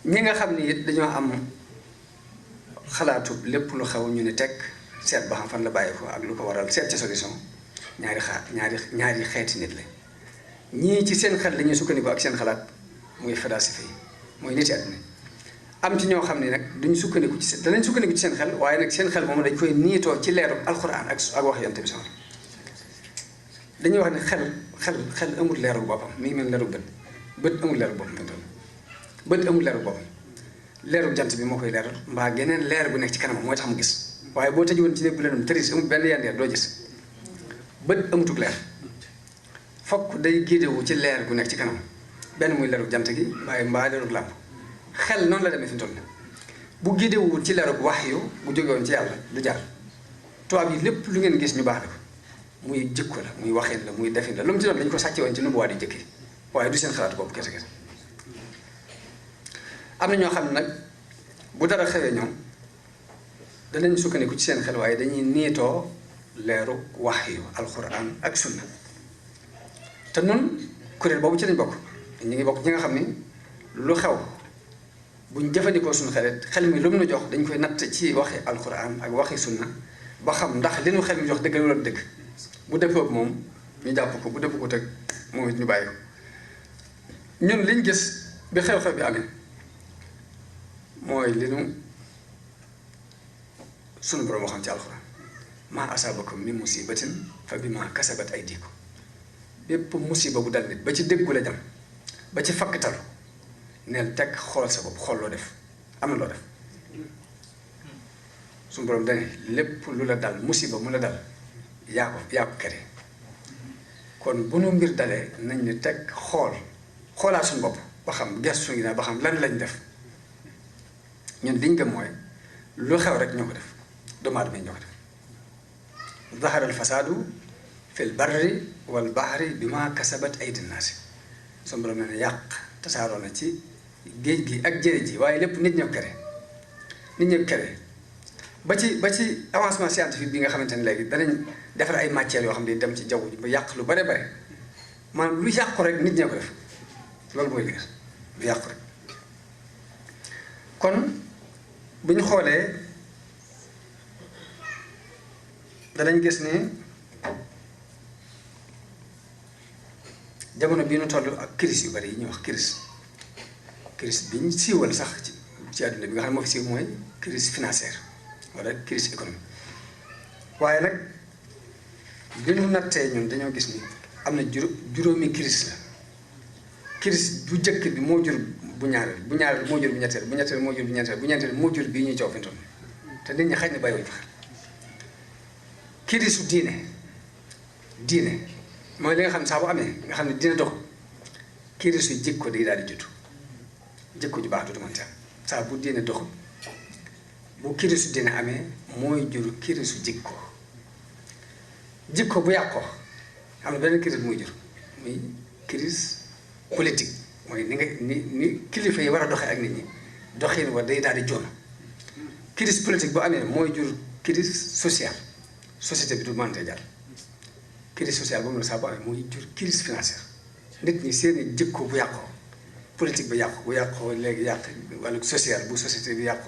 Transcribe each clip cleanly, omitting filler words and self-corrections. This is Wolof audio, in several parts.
ñi nga xam ni it dañoo am xalaatu lépp lu xew ñu ne teg seet ba xam fan la bàyyi ko ak lu ko waral seet ci solution ñaari xeeti nit la ñii ci seen xel la ñuy sukkandiku ak seen xalaat muy philosophie yi muy niti àddina am ci ñoo xam ne nag duñ sukkandiku danañ sukkandiku ci seen xel waaye nag seen xel moom dañ koy niitoo ci leeru alxuraan ak wax yonent bi sama dañuy wax ne xel amul leeru boppam mi ngi mel leeru bët amul leeru boppam bët amul leeru boppam leeru jant bi moo koy leeral mbaa geneen leer bu nekk ci kanamam mooy tax mu gis waaye boo tëjuwoon ci néeg bu lëndëm tëris amul benn yandeer doo gis bët amutug leer fokk day géedewu ci leer gu nekk ci kanam benn muy leeru jant gi mbaa leeru làmp xel noonu la demee fi mu toll bu géedewul ci leeru wax yu bu jógewoon ci yàlla du jar tubaab yi lépp lu ngeen gis ñu baax la ko muy jikko la muy waxin la muy defin la lu mu ci doon dañu ko sàcce woon ci nubuwaat yi jëkki waaye du seen xalaatu bopp kese kese am na ñoo xam ne nag bu dara xewee ñoom danañ sukkandiku ci seen xel waaye dañuy niitoo leeru wax yu alxuraan ak sunna te nun kuréel boobu ci lañ bokk ñu ngi bokk ñi nga xam ni lu xew buñ jëfandikoo suñu xel mi lu mu nu jox dañ koy natt ci waxi alxuraan ak waxi sunna ba xam ndax li nu xel mi jox dëgg wala dëgg bu dëppoo ak moom ñu jàpp ko bu dëpp ko teg moom it ñu bàyyi ko ñun liñ gis bi xew-xew bi amee mooy li nu sunu borom waxam ci alxuraan maa asaabakum min musibatin fa bimaa kasabat aydikum bépp musiba bu dal nit ba ci déggu la jam ba ci fakkatalu neel teg xool sa bopp xool loo def am na loo def sunu borom dane lépp lu la dal musiba mu la dal yaa ko kere kon bu nu mbir dalee nañ ne teg xoolaat suñu bopp ba xam gestu ngi naa ba xam lan lañ def ñun liñ gëm mooy lu xew rek ñoo ko def doomu aadama yi ñoo ko def zahara al fasaadu fil barri wal bahri bima kasabat aydi naasi sunu borom ne yàq tasaaroo na ci géej gi ak jëri ji waaye lépp nit ñoo kere ba ci avancement scientifique bi nga xamante ne léegi danañ defar ay matières yoo xam ne dem ci jaww ji ba yàq lu bare maanaam lu yàqu rek nit ñoo ko def loolu mooy liggéey lu yàqu rek kon bu ñu xoolee danañ gis ni jamono bii nu toll ak crise yu bari yi ñuy wax crise bi ñu siiwal sax ci àdduna bi nga xam ne moo fi siiw mooy crise financière wala crise économique waaye nag bi ñu nattee ñun dañoo gis ni am na juróomi crise la crise bu njëkk bi moo jur bu ñaareel moo jur bu ñetteel bu ñetteel moo jur bu ñeenteel bu ñeenteel moo jur bii ñuy coow fi mu toll te nit ñi xaj na bàyyiwuñ fa xel crise su diine mooy li nga xam ne saa bu amee nga xam ne dina dox crise su jikko day daal di judd jikko ju baax du mën saa bu diine doxul bu crise su diine amee mooy jur crise su jikko bu yàqoo am na benn crise bu muy jur muy crise politique mooy ni kilifa yi war a doxee ak nit ñi doxin wa day daal di joon crise politique bu amee mooy jur crise sociale société bi du mënte jàll crise sociale boobu la saa bu amee mooy jur crise financière nit ñi seeni jikko bu yàqoo politique bi bu yàqoo léegi yàq wàllu social bu société bi yàq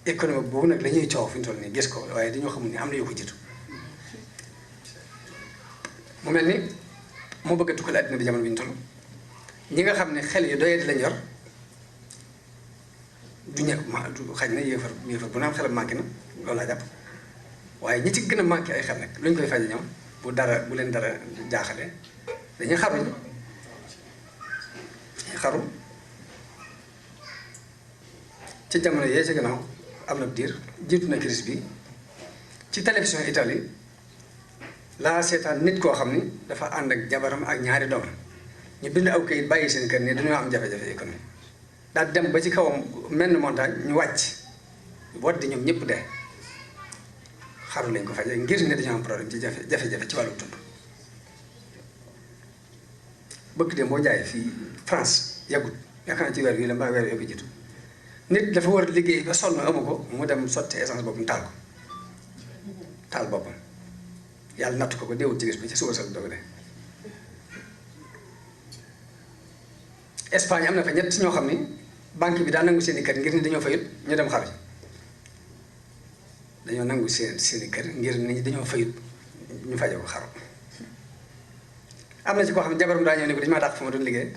économie boobu nag la ñuy coow fi ñu toll nii gis ko waaye dañoo xamul ni am na yu ko jiitu mu mel ni moo bëgg a tukkal àddina bi jamono bi ñu toll ñi nga xam ne xel yu doyati lañ yor du xaj na yéefar bu naan xelam manqué na loolu laa jàpp waaye ñi ci gën a manqué ay xel nag lu ñu koy faje ñoom bu leen dara jaaxale dañuy xaru ci jamono yee ci gannaaw am na diir jiitu na crise bi ci télévision Italie laa seetaan nit koo xam ni dafa ànd ak jabaram ak ñaari doom ñu bind aw kayit bàyyi seen kër ni dañoo am jafe-jafe économique daal dem ba ci kawam menn montagne ñu wàcc boot di ñoom ñëpp dee xaru lañ ko faje ngir ne dañoo am problème ci jafe-jafe ci wàllu dund bëgg de boo jaay fii France yàggut yaakaar naa ci weer bii la mbaa weer yoo ko jiitu nit dafa war a liggéey ba sonn amu ko mu dem sotti essence boppam taal boppam yàlla natt ko deewul ci gis bi ci suba sa doog de Espagne am na fa ñett ñoo xam ni banque bi daa nangu seen i kër ngir ni dañoo fayut ñu dem xaru dañoo nangu seen i kër ngir ni dañoo fayut ñu faje ko xaru am na ci koo xam ne jabaram daa ñëw ne ko dañu maa dàq fa ma doon liggéey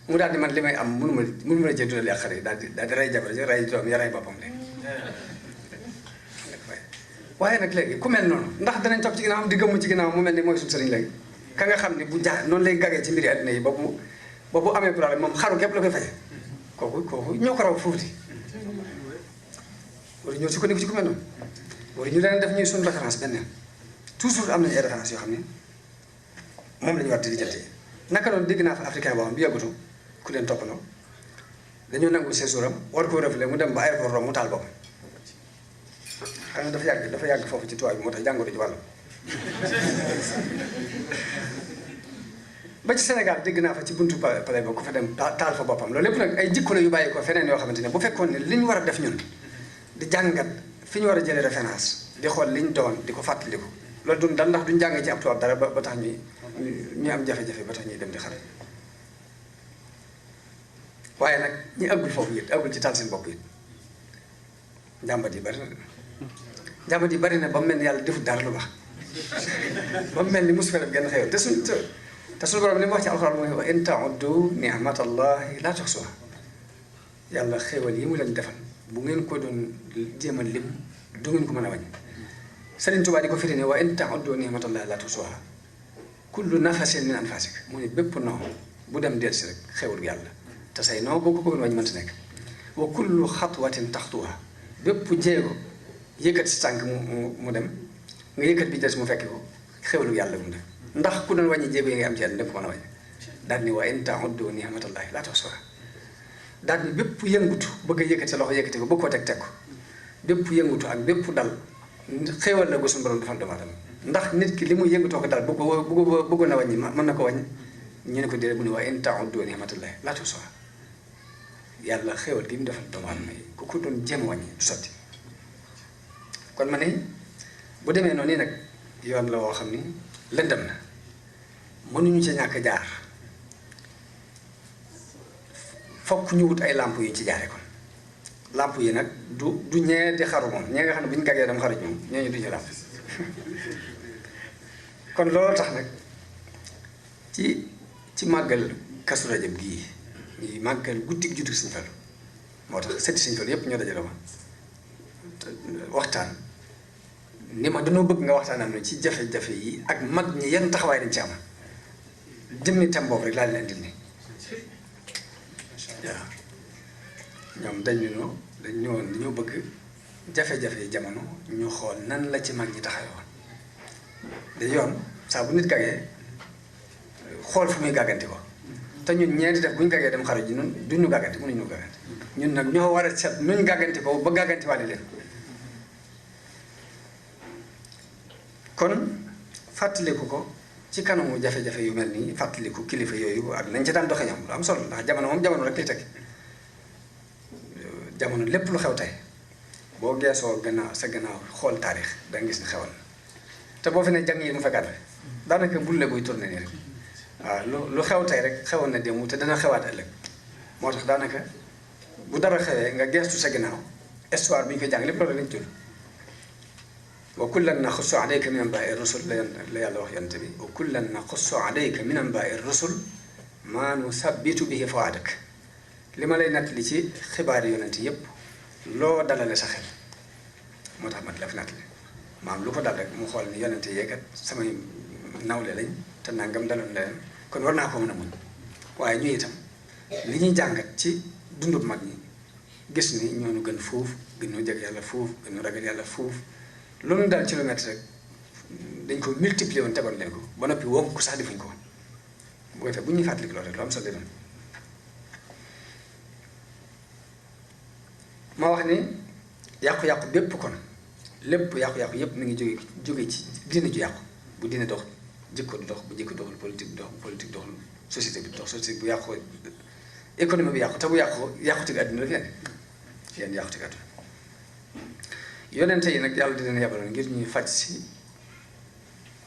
mu daal di man li may am mënu ma la jël dundal ak xar yi daal di rey jabar ji rey doom ya rey boppam léegi waaye nag léegi ku mel noonu ndax danañ topp ci ginnaaw di gëmmu ci ginnaaw mu mel ni mooy suñu sëriñ léegi ka nga xam ne bu jaa noonu lay gagee ci mbiri àddina yi ba bu amee problème moom xaru képp la koy faje kooku ñoo ko raw fuuti wala ñoo sukkandiku ci ku mel noonu wala ñu leen def ñuy suñu référence benn toujours am nañu ay référence yoo xam ne moom la ñu war di lijjantee naka noonu dégg naa fa africain boo xam bi yàggatu ku leen toppandoo dañoo nangu séjour am war koo reflé mu dem ba aéroport Rome mu taal boppam xam nga dafa yàgg foofu ci tubaab bi moo tax jàngoro ji wàllu ba ci Sénégal dégg naa fa ci buntu palais ba ku fa dem taal fa boppam loolu lépp nag ay jikko la yu bàyyi ko feneen yoo xamante ne bu fekkoon ne li ñu war a def ñun di jàngat fi ñu war a jëlee référence di xool liñ doon di ko fàttaliku loolu duñ dal ndax duñ jàngee ci ab tubaab dara ba tax ñuy am jafe-jafe ba tax ñuy dem di xare waaye nag ñi àggul foofu it àggul ci taal seen bopp it njàmbat yi bari na ba mu mel ni yàlla defut dara lu baax ba mu mel ni mosu fa def genn xew te suñu borom li mu wax ci alxuraan mooy wa in ta'uddu ni'matallahi la tuhsuha yàlla xéewal yi mu leen defal bu ngeen ko doon jéem a lim du ngeen ko mën a wàññi Sëriñ Tuubaa di ko firi ne wa in ta'uddu ni'matallahi la tuhsuha kullu nafasin min anfasik mu ne bépp noo bu dem dellusi rek xéewal yàlla te say noo boo ko bëggoon wàññi mënta nekk wa kullu xatwatin taxtuha bépp jéego yëkkat si tànk mu dem nga yëkkat bi des mu fekki ko xéwalu yàlla mu def ndax ku doon wàññi jéego yi nga am ci yàlla def ko mën a wàññi daal ni wa in ta'uddu ni'matallahi la tuhsuha daal ni bépp yëngutu bëgg a yëkkati sa loxo yëkkati ko bëgg koo teg ko bépp yëngutu ak bépp dal xéwal la ko suñu borom defal doomu aadama ndax nit ki li muy yëngatoo ko dal bëggoon a wàññi mën na ko wàññi ñu ne ko déedéet bu ne wa in ta'uddu ni'matallahi la tuhsuha yàlla xéwal gi mu defal doomu aadama yi ku ko doon jéem a wàññi du sotti kon ma ne bu demee noonu nii nag yoon la woo xam ni lëndëm na mënuñu ci ñàkk jaar fokk ñu wut ay làmp yu ñu ci jaaree kon làmp yi nag du ñee di xaru moom ñee nga xam ne bu ñu gaggee dama xaru moom ñooñu duñu làmp kon loolu tax nag ci màggal Kazu Rajab gii ñuy màggal guddi juddu Sëñ Fallu moo tax sëti Sëñ Fallu yépp ñoo dajale ma waxtaan ni ma dañoo bëgg nga waxtaanal ñu ci jafe-jafe yi ak mag ñi yan taxawaay dañ ci am jëmmi tam boobu rek laa leen indil ni waaw ñoom dañoo bëgg jafe-jafe yi jamono ñu xool nan la ci mag ñi taxawee woon da yoon saa bu nit gagee xool fu muy gàgganti ko te ñun ñeenti def bu ñu gagee dem xaru ji ñun duñu gàgganti mënuñu gàgganti ñun nag ñoo war a seet nuñ gàgganti ko ba gàgganti wàlle leen kon fàttaliku ko ci kanamu jafe-jafe yu mel nii fàttaliku kilifa yooyu ak nañ ci daan doxe ñoom lu am solo ndax jamono moom jamono rek lay teg jamono lépp lu xew tey boo geesoo sa gannaaw xool taarix da nga gis ni xewal te boo fi ne jàng yi mu fekkaat rek daanaka bulle buy tourné nii rek waaw lu xew tey rek xewoon na démb te dana xewaat ëllëg moo tax daanaka bu dara xewee nga geestu sa gannaaw histoire bi ñu koy jàng lépp loolu lañ tudd wa kullan naqussu alayka min anbaa'i rusul la yàlla wax yonent bi wa kullan naqussu alayka min anbaa'i rusul maa nusabbitu bihi fu'aadak li ma lay nattali ci xibaari yonent yépp loo dalale sa xel moo tax mat la fi nattali maam lu ko dal rek mu xool ni yonent yeekat samay nawle lañ te nangam daloon leen kon war naa ko mën a muñ waaye ñu itam li ñuy jàngat ci dundub mag ñi gis ni ñoonu gën fuuf gën ñu jeg yàlla fuuf gën ñu ragal yàlla fuuf loolu daal ci lu métti rek dañ ko multiplier woon tegoon leen ko ba noppi woo ko sax defuñ ko woon bu ko defee bu ñuy fàttaliku loolu rek lu am solo doon ma wax ni yàqu-yàqu bépp kon lépp yàqu-yàqu yépp mi ngi jóge ci diine ju yàqu bu diine dox jikko du dox bu jikko doxul politique dox politique doxul société bi dox société bu yàqu économie bi yàqu te bu yàqu ci àdduna la fi yenn yàqu ci àdduna yonente yi nag yàlla di leen yabaloon ngir ñuy faj si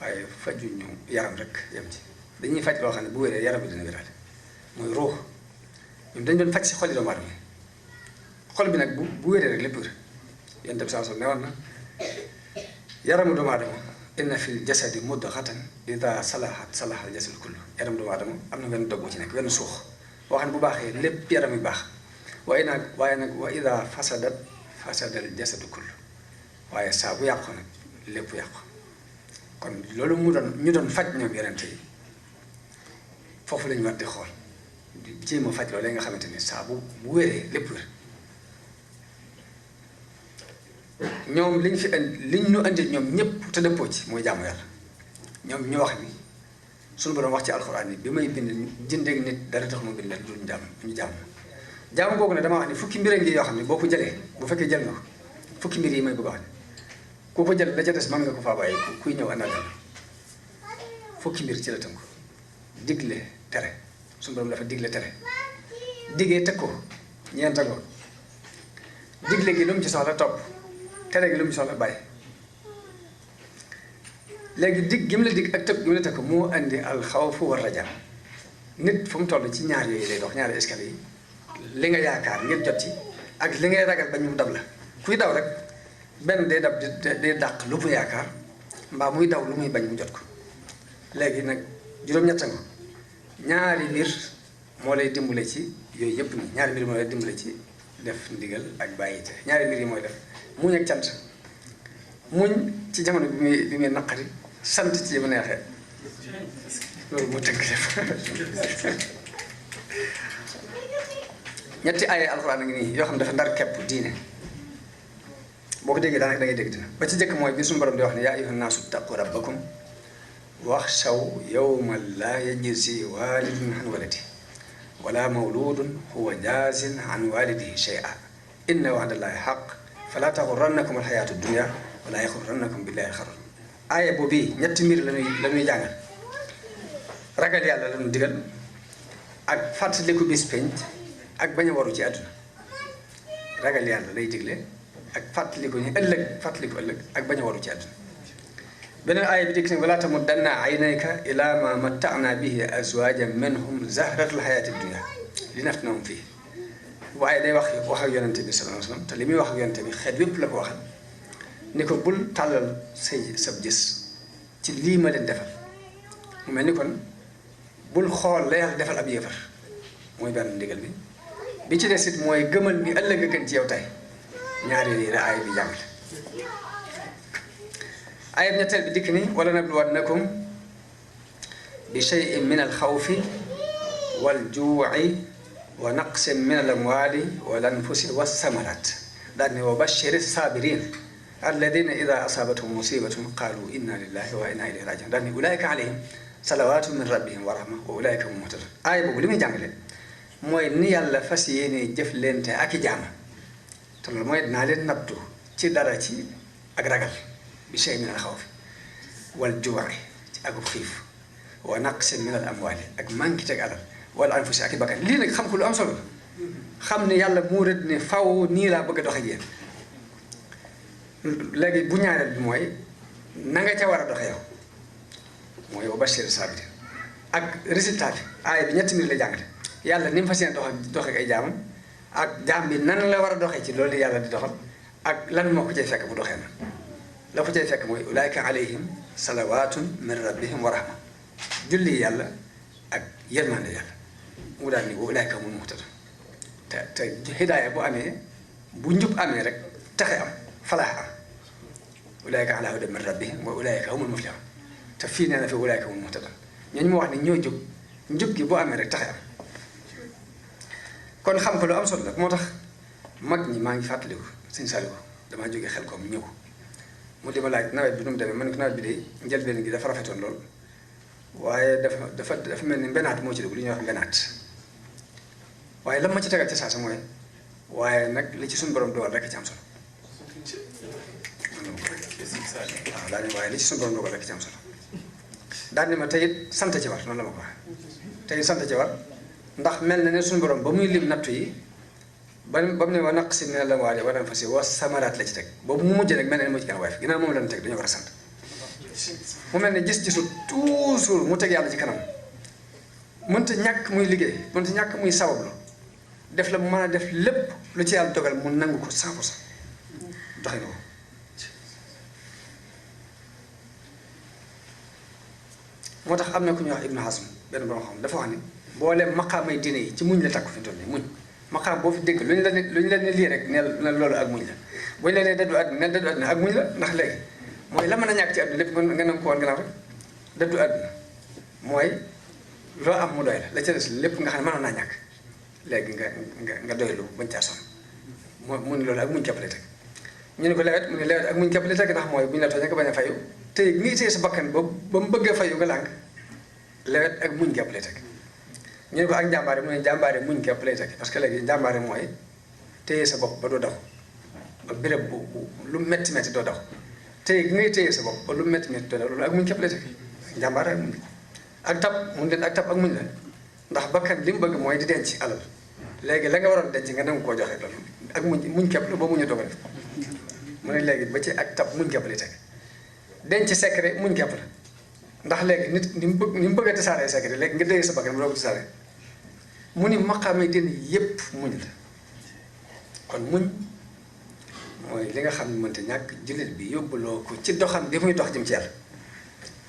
waaye fajuñu yaram rek yem ci dañuy faj loo xam ne bu wéree yaram bi dina wéraale mooy ruux dañ doon faj si xol yi doomu aadama xol bi nag bu wéree rek lépp wér yonent bi sallallahu alayhi wasallam ne woon na yaramu doomu aadama inna fil jasadi mudghatan ida salahat salaha al jasadu kullu yaram doomu aadama am na benn dog bu ci nekk benn suux boo xam ne bu baaxee lépp yaram yi baax waaye nag wa ida fasadat fasadal jasadu kullu waaye saa bu yàqu nag lépp yàqu kon loolu ñu doon faj ñoom yonent yi foofu lañu war di xool di jéem a faj loolu nga xamante ni saa bu wéree lépp wér ñoom liñ ñu indi ñoom ñëpp te dëppoo ci mooy jaamu yàlla ñoom ñu wax ni suñu borom wax ci alxuraan yi bi may bind jëndeeg nit dara tax ma bind leen duñu jaamu googu ne dama wax ni fukki mbir ngi yoo xam ne boo ko jëlee bu fekkee jël nga ko fukki mbir yi may bëgg a wax ne ku ko jël la ca des mën nga ko faa bàyyi kuy ñëw àndal fukki mbir ci la tënku digle tere suñu borom dafa digle tere diggee teg ko ñeenta ko digle gi lu mu ci soxla topp tere gi lu mu ci soxla bàyyi léegi dig gi mu la dig ak tëb gi mu la teg ko moo andi alxawfu war raja nit fu mu toll ci ñaar yooyu lay dox ñaari escalier yi li nga yaakaar ngir jot ci ak li ngay ragal ba ñu dab la kuy daw rek benn day dab day dàq lu mu yaakaar mbaa muy daw lu muy bañ mu jot ko léegi nag juróom-ñett nga ñaari mbir moo lay dimbale ci yooyu yëpp nii ñaari mbir moo lay dimbale ci def ndigal ak bàyyi te ñaari mbir yi mooy def muñ ak cant muñ ci jamono bi muy naqari sant ci mu neexee loolu moo tënk def ñetti ay alxuraan a ngi nii yoo xam ne dafa ndar kepp diine boo ko déggee daanaka da ngay dégg dina ba ci jëkk mooy bi suñu borom di wax ne yaa ayyuhan naasu ttaqu rabbakum waxshaw yawman laa yajzi waalidun an waladihi wala mawludun huwa jaazin an walidihi shay'an inna wa'dallahi haqq fala taxurrannakum alxayaatu dunya wala yaxurrannakum billahi alxarur aaya boobu ñetti mbir la ñuy jàngal ragal yàlla la ñu digal ak fàttaliku bis penc ak bañ a waru ci àdduna ragal yàlla lay digle ak fàttaliku ni fàttaliku ëllëg ak bañ a waru ci àdduna beneen aaya bi dikk ni wala tamuddanna aynayka ila ma matta'na bihi azwajan minhum zahratul hayati dunya linaftinahum fihi waaye day wax ak yonente bi sallallahu alayhi wasallam te li muy wax ak yonente bi xeet yépp la ko waxal ni ko bul tàllal sab gis ci lii ma leen defal mu mel ni kon bul xool la yàlla defal ab yéefar mooy benn ndigal bi ci des it mooy gëmal ni ëllëg a gën ci yow tey ñaari yooyu la aaya bi jàngale aaya bi ñetteel bi dikk ni wala nabluwannakum bi shay'in min alxawfi waljuu'i wa naqsin min alamwali wal anfusi wassamaraat daal ni wa bashiri sabirin alladina ida asaabathum musibatun qalu inna lillahi wa inna ilayhi rajiun daal ni ulaika alayhim salawatu min rabbihim wa rahma wa ulaika hum muhtadun aaya boobu li muy jàngale mooy ni yàlla fas yéene jëf leente ak i jaama te loolu mooy dinaa leen nattu ci dara ci ak ragal bi shay min al xawfi wal juu'i ci akub xiif wa naqsin min al amwaali ak manqué teg alal wala anfusi ak i bakkan lii nag xam ko lu am solo xam ne yàlla moo rëdd ne faw nii laa bëgg a dox ak yéen léegi bu ñaareel bi mooy na nga ca war a doxe yow mooy wa bashir saabiriin ak résultat bi aaya bi ñetti nit la jàngale yàlla ni mu fas yéene doxe ak ay jaamam ak jaam bi nan la war a doxee ci loolu yàlla di doxal ak lan moo ko cay fekk bu doxee na la ko cay fekk mooy ulaayka alayhim salawaatun min rabbihim wa rahma julli yàlla ak yërmande yàlla mu daal ni wa ulaayka humul muhtadun te hidaaya bu amee bu njub amee rek texe am falaax am ulaayka ala hudan min rabbihim wa ulaayka humul muflihun te fii nee na fi ulaayka humul muhtadun ñooñu mu wax ne ñoo jub njub gi bu amee rek texe am kon xam ko lu am solo la moo tax mag ñi maa ngi fàttaliku sëñ Saliou damaa jógee xel koom ñëw mu di ma laaj nawet bi nu mu demee man ko nawet bi de njëlbeen gi dafa rafetoon lool waaye dafa mel ni mbenaat moo ci dugg li ñuy wax mbenaat waaye lan ma ci tegal ci saa sa mooy waaye nag li ci suñu borom dogal rek ci am solo waaw daal ni waaye li ci suñu borom dogal rek ci am solo daal ni ma tey it sant ci war noonu la ma ko waxee tey sant ci war ndax mel na ne suñu borom ba muy lim nattu yi ba mu ne wa naqsin min al-amwaali wal anfusi wa samaraat la ci teg boobu mu mujj rek mel na ne moo ci gën a woyof ginnaaw moom la ñu teg dañoo war a sant mu mel ne gis-gisu toujours mu teg yàlla ci kanam mënta ñàkk muy liggéey mënta ñàkk muy sabablu def la mu mën a def lépp lu ci yàlla dogal mu nangu ko 100% doxin ko moo tax am na ku ñuy wax Ibnu Hazm benn borom xam dafa wax ni mbooleem maqaamay diine yi ci muñ la takku fi mu toll nii muñ maqaam boo fi dégg lu ñu la ne lii rek ne loolu ak muñ la bu ñu la nee dëddu àdduna ne dëddu àdduna ak muñ la ndax léegi mooy la mën a ñàkk ci àdduna lépp nga nangu ko woon gannaaw rek dëddu àdduna mooy loo am mu doy la ca des lépp nga xam ne mënoon naa ñàkk léegi nga doylu bañ caa sonn mu ni loolu ak muñ képp la teg ñu ne ko lewet mu ne lewet ak muñ képp la teg ndax mooy bu ñu la tooñee nga bañ a fayu tey ngi téye sa bakkan ba mu bëggee fayu nga lànk lewet ak muñ képp lay teg ñu ne ko ak njàmbaare mu ne njàmbaare muñ képp lay teg parce que léegi njàmbaare mooy téye sa bopp ba doo daw ba béréb bu lu metti metti doo daw téye gi ngay téye sa bopp ba lu metti metti doo daw loolu ak muñ képp lay teg njàmbaare ak muñ ak tab mun leen ak tab ak muñ la ndax bakkan li mu bëgg mooy di denc alal léegi la nga waroon denc nga nangu koo joxe loolu ak muñ képp la ba muñu dogal mu ne léegi ba ci ak tab muñ képp lay teg denc secret muñ képp la ndax léegi nit ni mu bëgg a tasaaree secret léegi nga dégg sa bakkan bu doo ko tasaaree mu ni maqaamay dina yépp muñ la kon muñ mooy li nga xam ne mënta ñàkk jullit bi yóbbuloo ko ci doxam bi muy dox jëm ci yàlla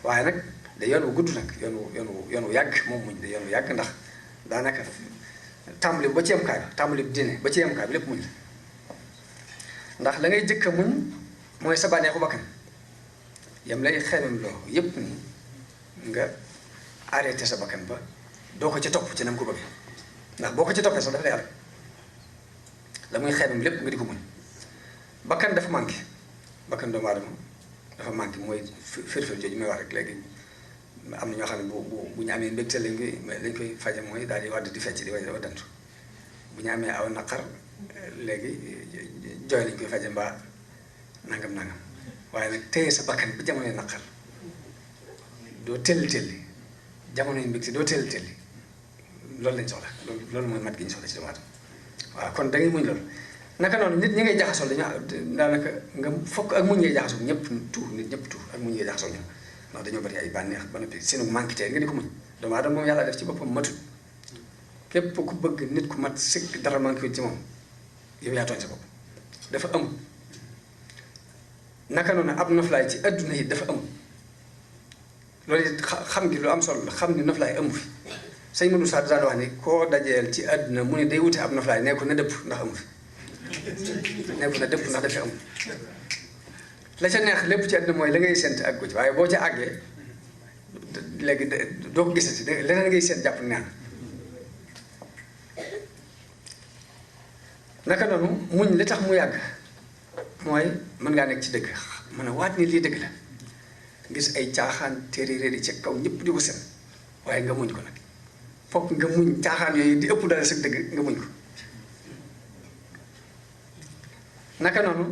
waaye nag da yoon wu gudd nag yoon wu yàgg moom muñ da yoon wu yàgg ndax daanaka tàmbali ba ci yemkaay ba tàmbali bi dine ba ci yemkaay bi lépp muñ la ndax la ngay jëkk a muñ mooy sa bànneexu bakkan yam lay xemem loo yépp ni nga arrêté sa bakkan ba doo ko ci topp ci nam ko bëggee ndax boo ko ci toppee sax dafa lay àll la muy xemem lépp nga di ko muñ bakkan dafa manqué bakkan doomu aadama dafa manqué mooy firfir jooju may wax rek léegi am na ñoo xam ne bu ñu amee mbégte lañ koy faje mooy daal di wadd di fecc di waddantu bu ñu amee aw naqar léegi jooy lañ koy faje mbaa nangam waaye nag téye sa bakkan bi jamonoy naqar doo telli jamonoy mbégte doo telli loolu lañ soxla loolu mooy mat gi ñu soxla ci doomu aadama waaw kon da ngay muñ loolu naka noonu nit ñi ngay jaxasoo dañu daanaka nga fokk ak muñ ngay jaxasoo ñëpp nit ñëpp ak muñ ngay jaxasoo ñoom ndax dañoo bari ay bànneex ba noppi seenu manqué tey nga di ko muñ doomu aadama moom yàlla def ci boppam matul képp ku bëgg nit ku mat sëkk dara manqué ci moom yow yaa tooñ sa bopp dafa am naka noonu ab noflaay ci adduna yi dafa am loolu it xam gi lu am solo la xam ni noflaay amu fi sëñ Modou Sarr daan wax ni koo dajeel ci adduna mu ne day wute ab noflaay nee ko na dëpp ndax amu fi nee ko na dëpp ndax dafa am la ca neex lépp ci adduna mooy la ngay sént ak ko ci waaye boo ca àggee léegi doo ko gisati leneen ngay sént jàpp neex naka noonu muñ li tax mu yàgg mooy mën ngaa nekk ci dëgg mën a waat ni lii dëgg la gis ay caaxaan téeréer yi ci kaw ñëpp di ko seen waaye nga muñ ko nag fokk nga muñ caaxaan yooyu di ëpp dara sa dëgg nga muñ ko naka noonu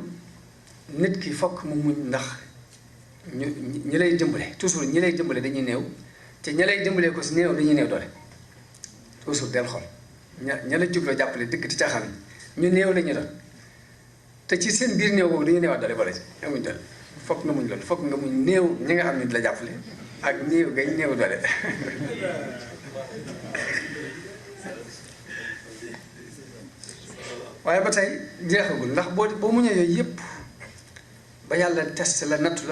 nit ki fokk mu muñ ndax ñi lay dimbale toujours ñi lay dimbale dañuy néew te ña lay dimbalee ko si néew dañuy néew doole toujours del xol ña la jubloo jàppale dëgg ti caaxaan ñu néew la ñu doon te ci seen biir néew boobu dañuy néewaat doole boole ci amuñ doole fokk nga muñ loolu fokk nga muñ néew ñi nga xam ne di la jàppale ak néew ngay néew doole waaye ba tey jeexagul ndax boo muñee yooyu yëpp ba yàlla test la nattu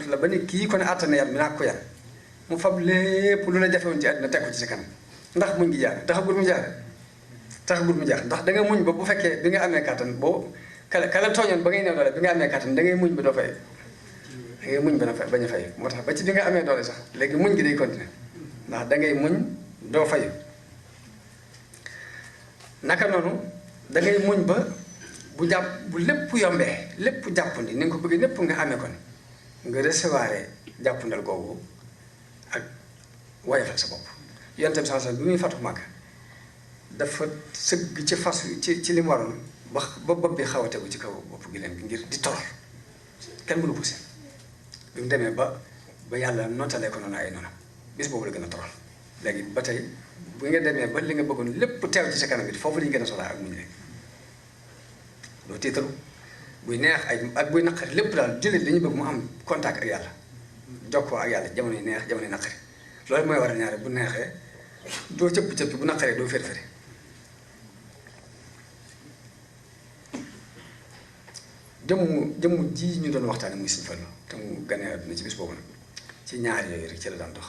la ba ni kii ko ne àttana yar mi naa ko yar mu fab lépp lu la jafewoon ci àddina teg ko ci sa kanam ndax muñ gi jaar taxagul mu jaar ndax da nga muñ ba bu fekkee bi nga amee kàttan boo kala tooñoon ba ngay néew doole bi nga amee kàttan da ngay muñ ba doo fay da ngay muñ ba bañ a fay moo tax ba ci bi nga amee doole sax léegi muñ gi day continuer ndax da ngay muñ doo fayu naka noonu da ngay muñ ba bu lépp yombee lépp jàppandi ni nga ko bëggee lépp nga amee ko ni nga recevoir jàppandal googu ak woyofal sa bopp yonte bi sax bi muy fatu Màkka dafa sëgg ci fas ci li mu waroon ba bopp bi xaw a tegu ci kaw bopp gi leen ngir di torox kenn mënu ko seen bi mu demee ba yàlla notalee ko noonu ay noonu bis boobu la gën a torox léegi ba tey bu nga demee ba li nga bëggoon lépp teew ci sa kanam it foofu la ñu gën a soxlaa ak muñ léegi doo tiitaru buy neex ak buy naqari lépp daal jullit dañuy bëgg mu am contact ak yàlla jokkoo ak yàlla jamono yi neex jamono yi naqari loolu mooy war a ñaare bu neexee doo cëpp bu naqaree doo fër-fëri jëmm ji ñu doon waxtaane muy Sëñ Fallu te mu ganee àdduna ci bis boobu nag ci ñaar yooyu rek ci la daan dox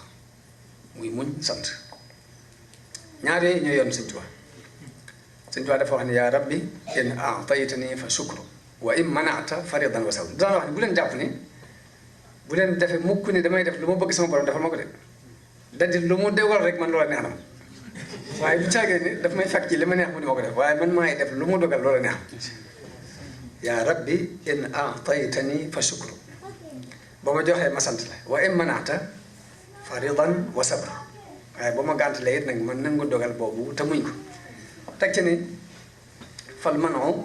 muy muñ sant ñaar yooyu ñoo yoon Sëñ Tuubaa Sëñ Tuubaa dafa wax ne yaa rabbi in a'taytani fa shukru wa in mana'ta faridan wa sabr daan wax ne bu leen jàpp ni bu leen defee mukk ni damay def lu ma bëgg sama borom defal ma ko de daldi lu mu déwal rek man loola neex na ma waaye bu caagee ni daf may fekk ci li ma neex mu ni ma ko def waaye man maay def lu mu dogal loola neex yaa rabbi in a'taytani fa shukru ba ma joxee ma sant la wa in mana'ta faridan wa sabr waaye ba ma gàntalee it nag man nangu dogal boobu te muñ ko teg ci ni fal manu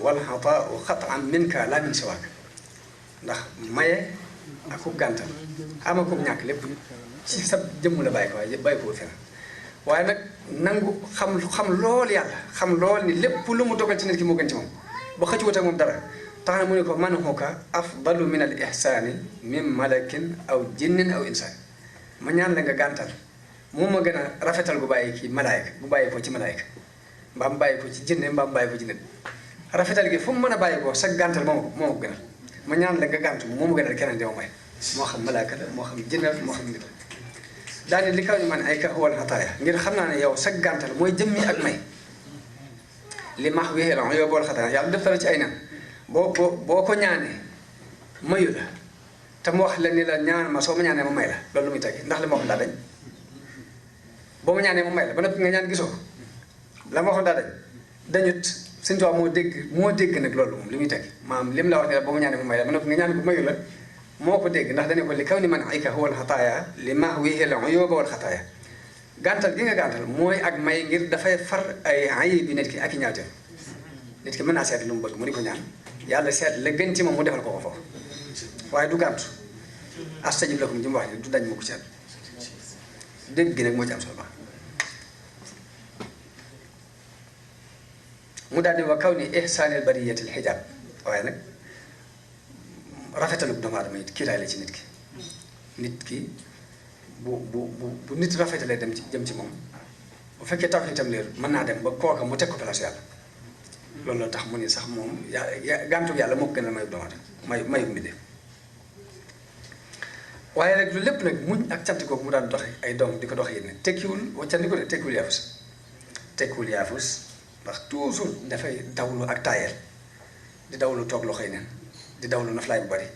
wal xataau xataan minka laa min siwaak ndax maye ak ku gàntal ama ko ñàkk lépp ci sa jëmm la bàyyi ko waaye bàyyi ko fenn waaye nag nangu xam lool yàlla xam lool ni lépp lu mu dogal ci nit ki moo gën ci moom ba xëccuwut ak moom dara tax na mu ne ko manhuka afdalu min al ihsaani min malakin aw jinnin aw insaan ma ñaan la nga gàntal moom ma gën a rafetal gu bàyyi ki malaayka bu bàyyi ko ci malaayka mbaa mu bàyyi ko ci jinne mbaa mu bàyyi ko ci nit rafetal gi fu mu mën a bàyyi ko sa gàntal moo ma gënal ma ñaan la nga gàntu moo ma gënal keneen di ma may moo xam malaayka la moo xam jinne la moo xam nit la daane li kaw ñu man ay ka wal xataaya ngir xam naa ne yow sa gàntal mooy jëmmi ak may li max wéxee la yow bool xataaya yàlla def la ci ay nan boo ko ñaanee mayu la te mu wax la ni la ñaan ma soo ma ñaanee ma may la loolu lu muy tegi ndax li ma waxoon daa dañ boo ma ñaanee ma may la ba noppi nga ñaan gisoo la ma waxoon daa dañ dañut Sëñ Tuubaa moo dégg nag loolu moom li muy tegi maanaam lim la wax ne la boo ma ñaanee ma may la ba noppi nga ñaan ko mayu la moo ko dégg ndax dañu ko li kaw ni man ay ka wal xataaya li max wéxee la yóbba wal xataaya gàntal gi nga gàntal mooy ak may ngir dafay far ay ayib bi nit ki ak i ñaawteem nit ki mën naa seet lu mu bëgg mu di ko ñaan yàlla seet la gën ci moom mu defal ko ko foofu waaye du gàntu astajib lakum ji mu wax ni du dañ ma ko seet dégg gi nag moo ci am solo mu daal di wa kaw ni ihsaanil bariyatil xijaab waaye nag rafetalu doomu aadama it kiiraay la ci nit ki bu nit rafetalee dem ci jëm ci moom bu fekkee taw itam leer mën naa dem ba kooka mu teg ko place yàlla loolu la tax mu ni sax moom gàntu yàlla moo ko gën a mayu doomu aadama mayu mbindéef waaye rek lu lépp nag muñ ak cant googu mu daan doxe ay doom di ko doxe yéen ne tekkiwul waccandiku de tekkiwul yaafus ndax toujours dafay dawlu ak taayeel di dawlu toog loxoy neen di dawlu naflaay bu bari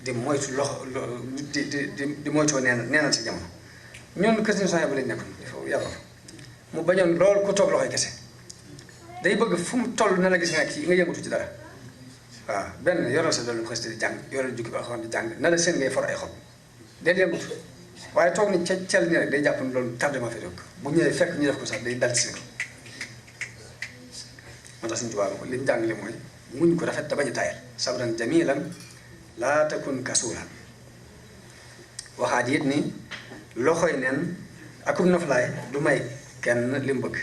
di moytu loxo di moytoo neenal si jamono ñoom kër si bu lañ nekkoon dafa yàlla mu bañoon lool ku toog loxoy kese day bëgg fu mu toll na la gis nga kii nga yëngatu ci dara waaw benn yoral sa dollu xës di jàng yoral jukki ba alxuraan di jàng na la seen ngay for ay xob day yëngatu waaye toog ni cel ni rek day jàpp ni loolu tardement fi dëkk bu ñëwee fekk ñu def ko sax day dal ci moo tax Sëñ Tuubaa ko li ñu jàngale mooy muñ ko rafet te bañ a taayal sabran jamilan laa takun kasuulan waxaat it ni loxoy neen akum noflaay du may kenn li mu bëgg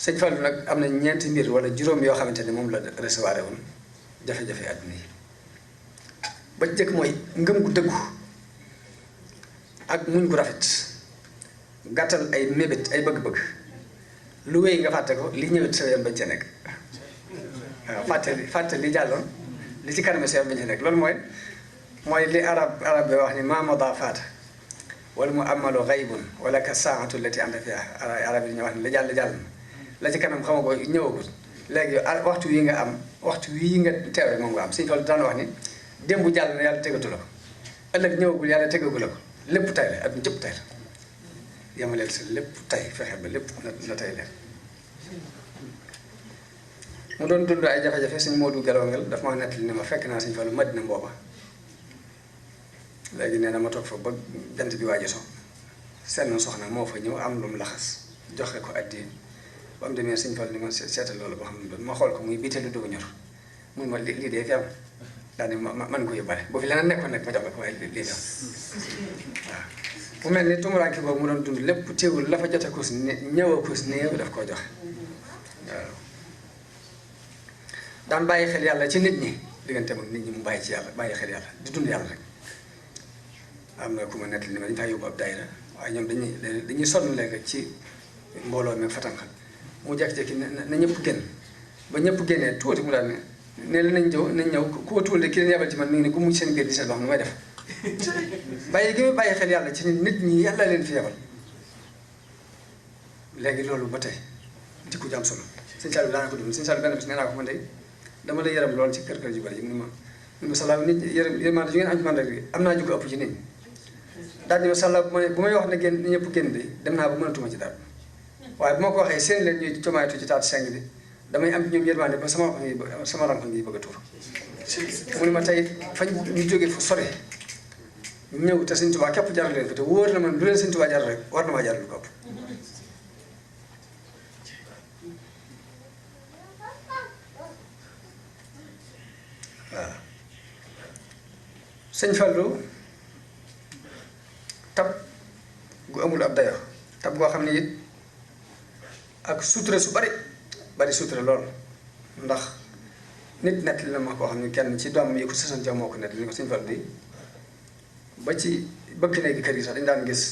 Sëñ Fallu nag am na ñeenti mbir wala juróom yoo xamante ne moom la recevoir woon jafe-jafe àdduna yi ba jëkk mooy ngëm gu dëggu ak muñ gu rafet gàttal ay mébét ay bëgg-bëgg lu wéy nga fàtte ko li ñëwet sa yoon bañ ca nekk waaw fàtte li jàlloon li ci kanam sa yoon bañ ca nekk loolu mooy li arab bi wax ni ma mada faata wala mu amalu gaybun wala ka saatu lati anta fiha arab yi ñu wax ni la jàll la ci kanam xama ko ñëwagul léegi waxtu wi nga am waxtu wii nga teew rek moom nga am Sëñ Fallu daan wax ni démb jàll na yàlla tegatu la ko ëllëg ñëwagul yàlla tegagu la ko lépp tay la ak njëpp tay la yamaleel sa lépp tay fexe ba lépp na tay leen mu doon dund ay jafe-jafe Sëñ Moodu Gelongal daf ma nettali ne ma fekk naa Sëñ Fallu Madina booba léegi nee na ma toog fa ba jant bi waaje so seen soxna moo fa ñëw am lu mu laxas joxe ko addi ba mu demee Sëñ Fallu ni ma seetal loolu boo xam ne doon ma xool ko muy biiteelu dugg ñor muy ma lii dee fi am daal man ko yóbbaale boo fi leneen nekkoon nag ma jox ko waaye lii fi am waaw mu mel ni tumuraanke boobu mu doon dund lépp teewul la fa jote ko si ñëwa ko si néew daf koo joxe waaw daan bàyyi xel yàlla ci nit ñi diggante mag nit ñi mu bàyyi ci yàlla bàyyi xel yàlla di dund yàlla rek am na ku ma nettali ni ma dañu faa yóbbu ab daayira waaye ñoom dañuy sonn léegi ci mbooloo mi fatanxal mu jekki-jekki na ñëpp génn ba ñëpp génnee tuuti mu daal ne la nañ ñëw ku ko tuul de ki leen yabal ci man mi ngi ne ku mucc seen biir di seet ba xam nu may def bàyyi gi muy bàyyi xel yàlla ci nit ñi yàlla leen fi yabal léegi loolu ba tey jikko ju am solo sëñ Saliou daana ko dund sëñ Saliou benn bis nee naa ko man de dama lay yërëm lool ci kër yu bari yi mu ne ma salaaw nit yërmande ju ngeen am ci man rek am naa ju ko ëpp ci nit ñi daal di ma salaaw bu may wax ne génn ñëpp génn de dem naa ba mënatuma ci dara waaye bu ma ko waxee seen leen ñuy comaaytu ci taatu seng bi damay am ci ñoom yërmande ba sama ranko ngi bëgg a tuur mu ne ma tey fañ ñu jógee fu sore ñëw te Sëñ Tuubaa képp jaral leen fi te wóor na man lu leen Sëñ Tuubaa jaral rek war na maa jaral lu ko ëpp waaw sëñ Fallou tab gu amul ab dayo tab goo xam ne it ak sutura su bari sutura lool ndax nit nett li na ma koo xam ne kenn ci doom yi ko sësoon ca moo ko nett li ko sëñ Fallou di ba ci bëgg néegi kër yi sax dañu daan gis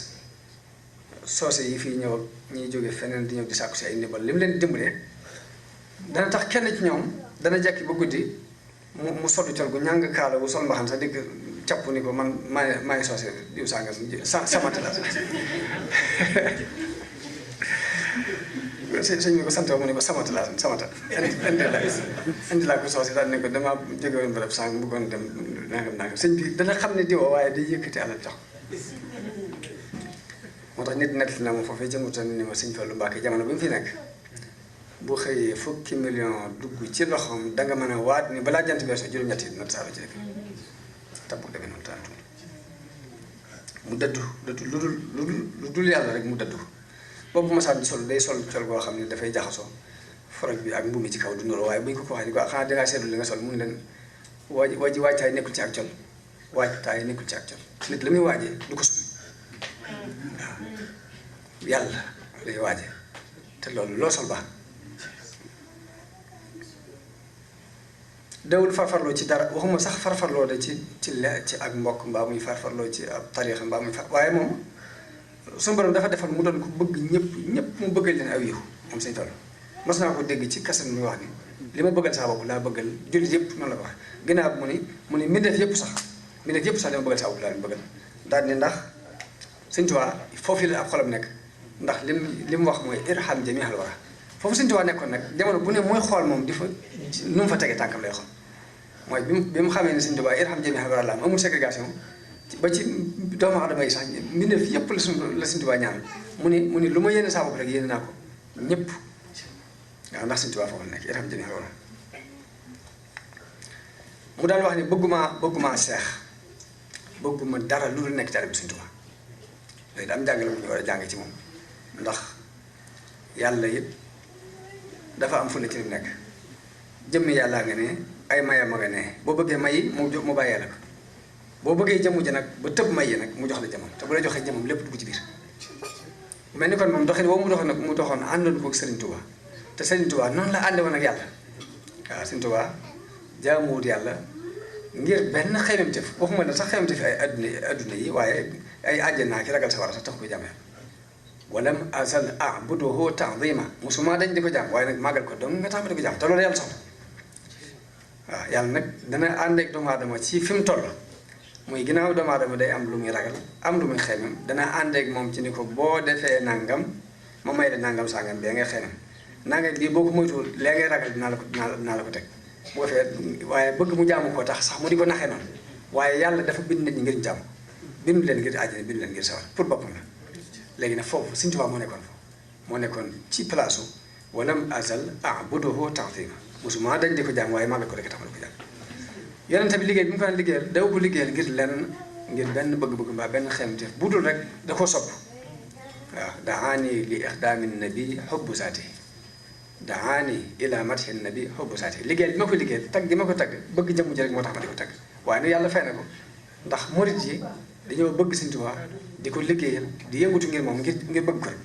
soose yi fii ñëw ak ñiy jóge feneen di ñëw di sàkku si ay ndimbal li mu leen dimbalee dana tax kenn ci ñoom dana jekki ba guddi mu soddu col gu ñàng kaala bu sol mbaxam sax dégg capp ni ko man maay soose diw sànga samante la sëñ bi ko sant mu ne ko samata indi laa ko soose daal ne ko damaa jóge woon barab sàng bëggoon dem nangam sëñ bi dana xam ne diwoo waaye day yëkkati alal jox moo tax nit nett na ma foofee jëmuta ni ma sëñ Fallu Mbàkke jamono bi mu fi nekk bu xëyee fukki million dugg ci loxoom danga mën a waat ni balaa jant beesoo juróom-ñett yi not saalo ci dëkk tab bu demee noonu taatu mu dëddu lu dul yàlla rek mu dëddu boobu masaan sol day sol col goo xam ne dafay jaxasoo forog bi ak mbubb mi ci kaw du nuroo waaye bu ñu ko waxee ni ko xanaa dangaa seetlu li nga sol mu ne leen waajtaay nekkul ci ak col waajtaay nekkul ci ak col nit la muy waajee du ko sol waaw yàlla lay waajee te loolu loo sol baax dawul farfarloo ci dara waxuma sax farfarloo de ci ak mbokk mbaa muy farfarloo ci ab tariixa mbaa muy waaye moom suñu borom dafa defal mu doon ko bëgg ñëpp mu bëggal leen aw yiw moom Sëñ Fallu mas naa ko dégg ci kaset muy wax ni li ma bëggal saa bopp laa bëggal jullit yëpp noonu la ko wax ginnaaw mu ni mbindeef yëpp sax li ma bëggal saa bopp laa leen bëggal daal ni ndax Sëñ Tuubaa foofu la ab xolam nekk ndax li mu wax mooy irham jamiihal wara foofu Sëñ Tuubaa nekkoon nag jamono bu ne mooy xool moom di fa nu mu fa tegee tànkam lay xool mooy bi mu xamee ne Sëñ Tuubaa irham jamiihal wara la am amul ségrégation ba ci doomu aadama yi sax mbindeef yëpp la Sëñ Tuubaa ñaan mu ni lu ma yéene saa bopp rek yéene naa ko ñëpp waaw ndax Sëñ Tuubaa foofu la nekk irham jamiihal wara mu daan wax ni bëgguma seex bëgguma dara lu dul nekk taalibe Sëñ Tuubaa léegi am jàngale bu ñu war a jàng ci moom ndax yàlla it dafa am fu ne ci li nekk jëmmi yàllaa nga ne ay mayam a nga ne boo bëggee mayi mu bàyyee la ko boo bëggee jëmu ji nag ba tëb may yi nag mu jox la jëmam te bu la joxee jëmam lépp dugg ci biir mel ni kon moom doxin woo mu doxoon àndoon ko ak Serigne Touba te Serigne Touba noonu la ànde woon ak yàlla waaw Serigne Touba jaamuwut yàlla ngir benn xeymamteef waxuma la sax xeymamteef ay adduna yi waaye ay àjjanaa ki ragal sa war a sax tax ko jàmmee walam azal a'buduhu ta'zima musuma dañ di ko jàmm waaye nag màggal ko donc nga tax ma di ko jàmm te loolu yàlla soxla waaw yàlla nag dana ànd ak doomu aadama ci fi mu toll muy ginnaaw doomu aadama day am lu muy ragal am lu muy xeymam dana ànd ak moom ci ni ko boo defee nangam ma may la nangam sangam bee ngay xeymam nangam bii boo ko moytuwul lee ngay ragal dinaa la ko teg bu ko fee waaye bëgg mu jaamu koo tax sax mu di ko naxee noonu waaye yàlla dafa bind nit ñi ngir jàmm bindu leen ngir àjjana bindu leen ngir sawar pour boppam la léegi nag foofu Sëñ Tuubaa moo nekkoon ci place walam azal a'buduhu ta'zima musuma dañ di ko jàmm waaye màggal ko rek tax ma di ko jàmm yonent bi liggéey bi mu ko daan liggéeyal daw ko liggéeyal ngir benn bëgg-bëgg mbaa benn xeemteef bu dul rek da koo sopp waaw daani li ixdaami nabi xubbu saati daani ila madhi nabi xubbu saati liggéeyal bi ma ko liggéeyal tagg gi ma ko tagg bëgg jëmm ji rek moo tax ma di ko tagg waaye nag yàlla fay na ko ndax murit yi dañoo bëgg Sëñ Tuubaa di ko liggéeyal di yëngutu ngir moom ngir bëgg ko rek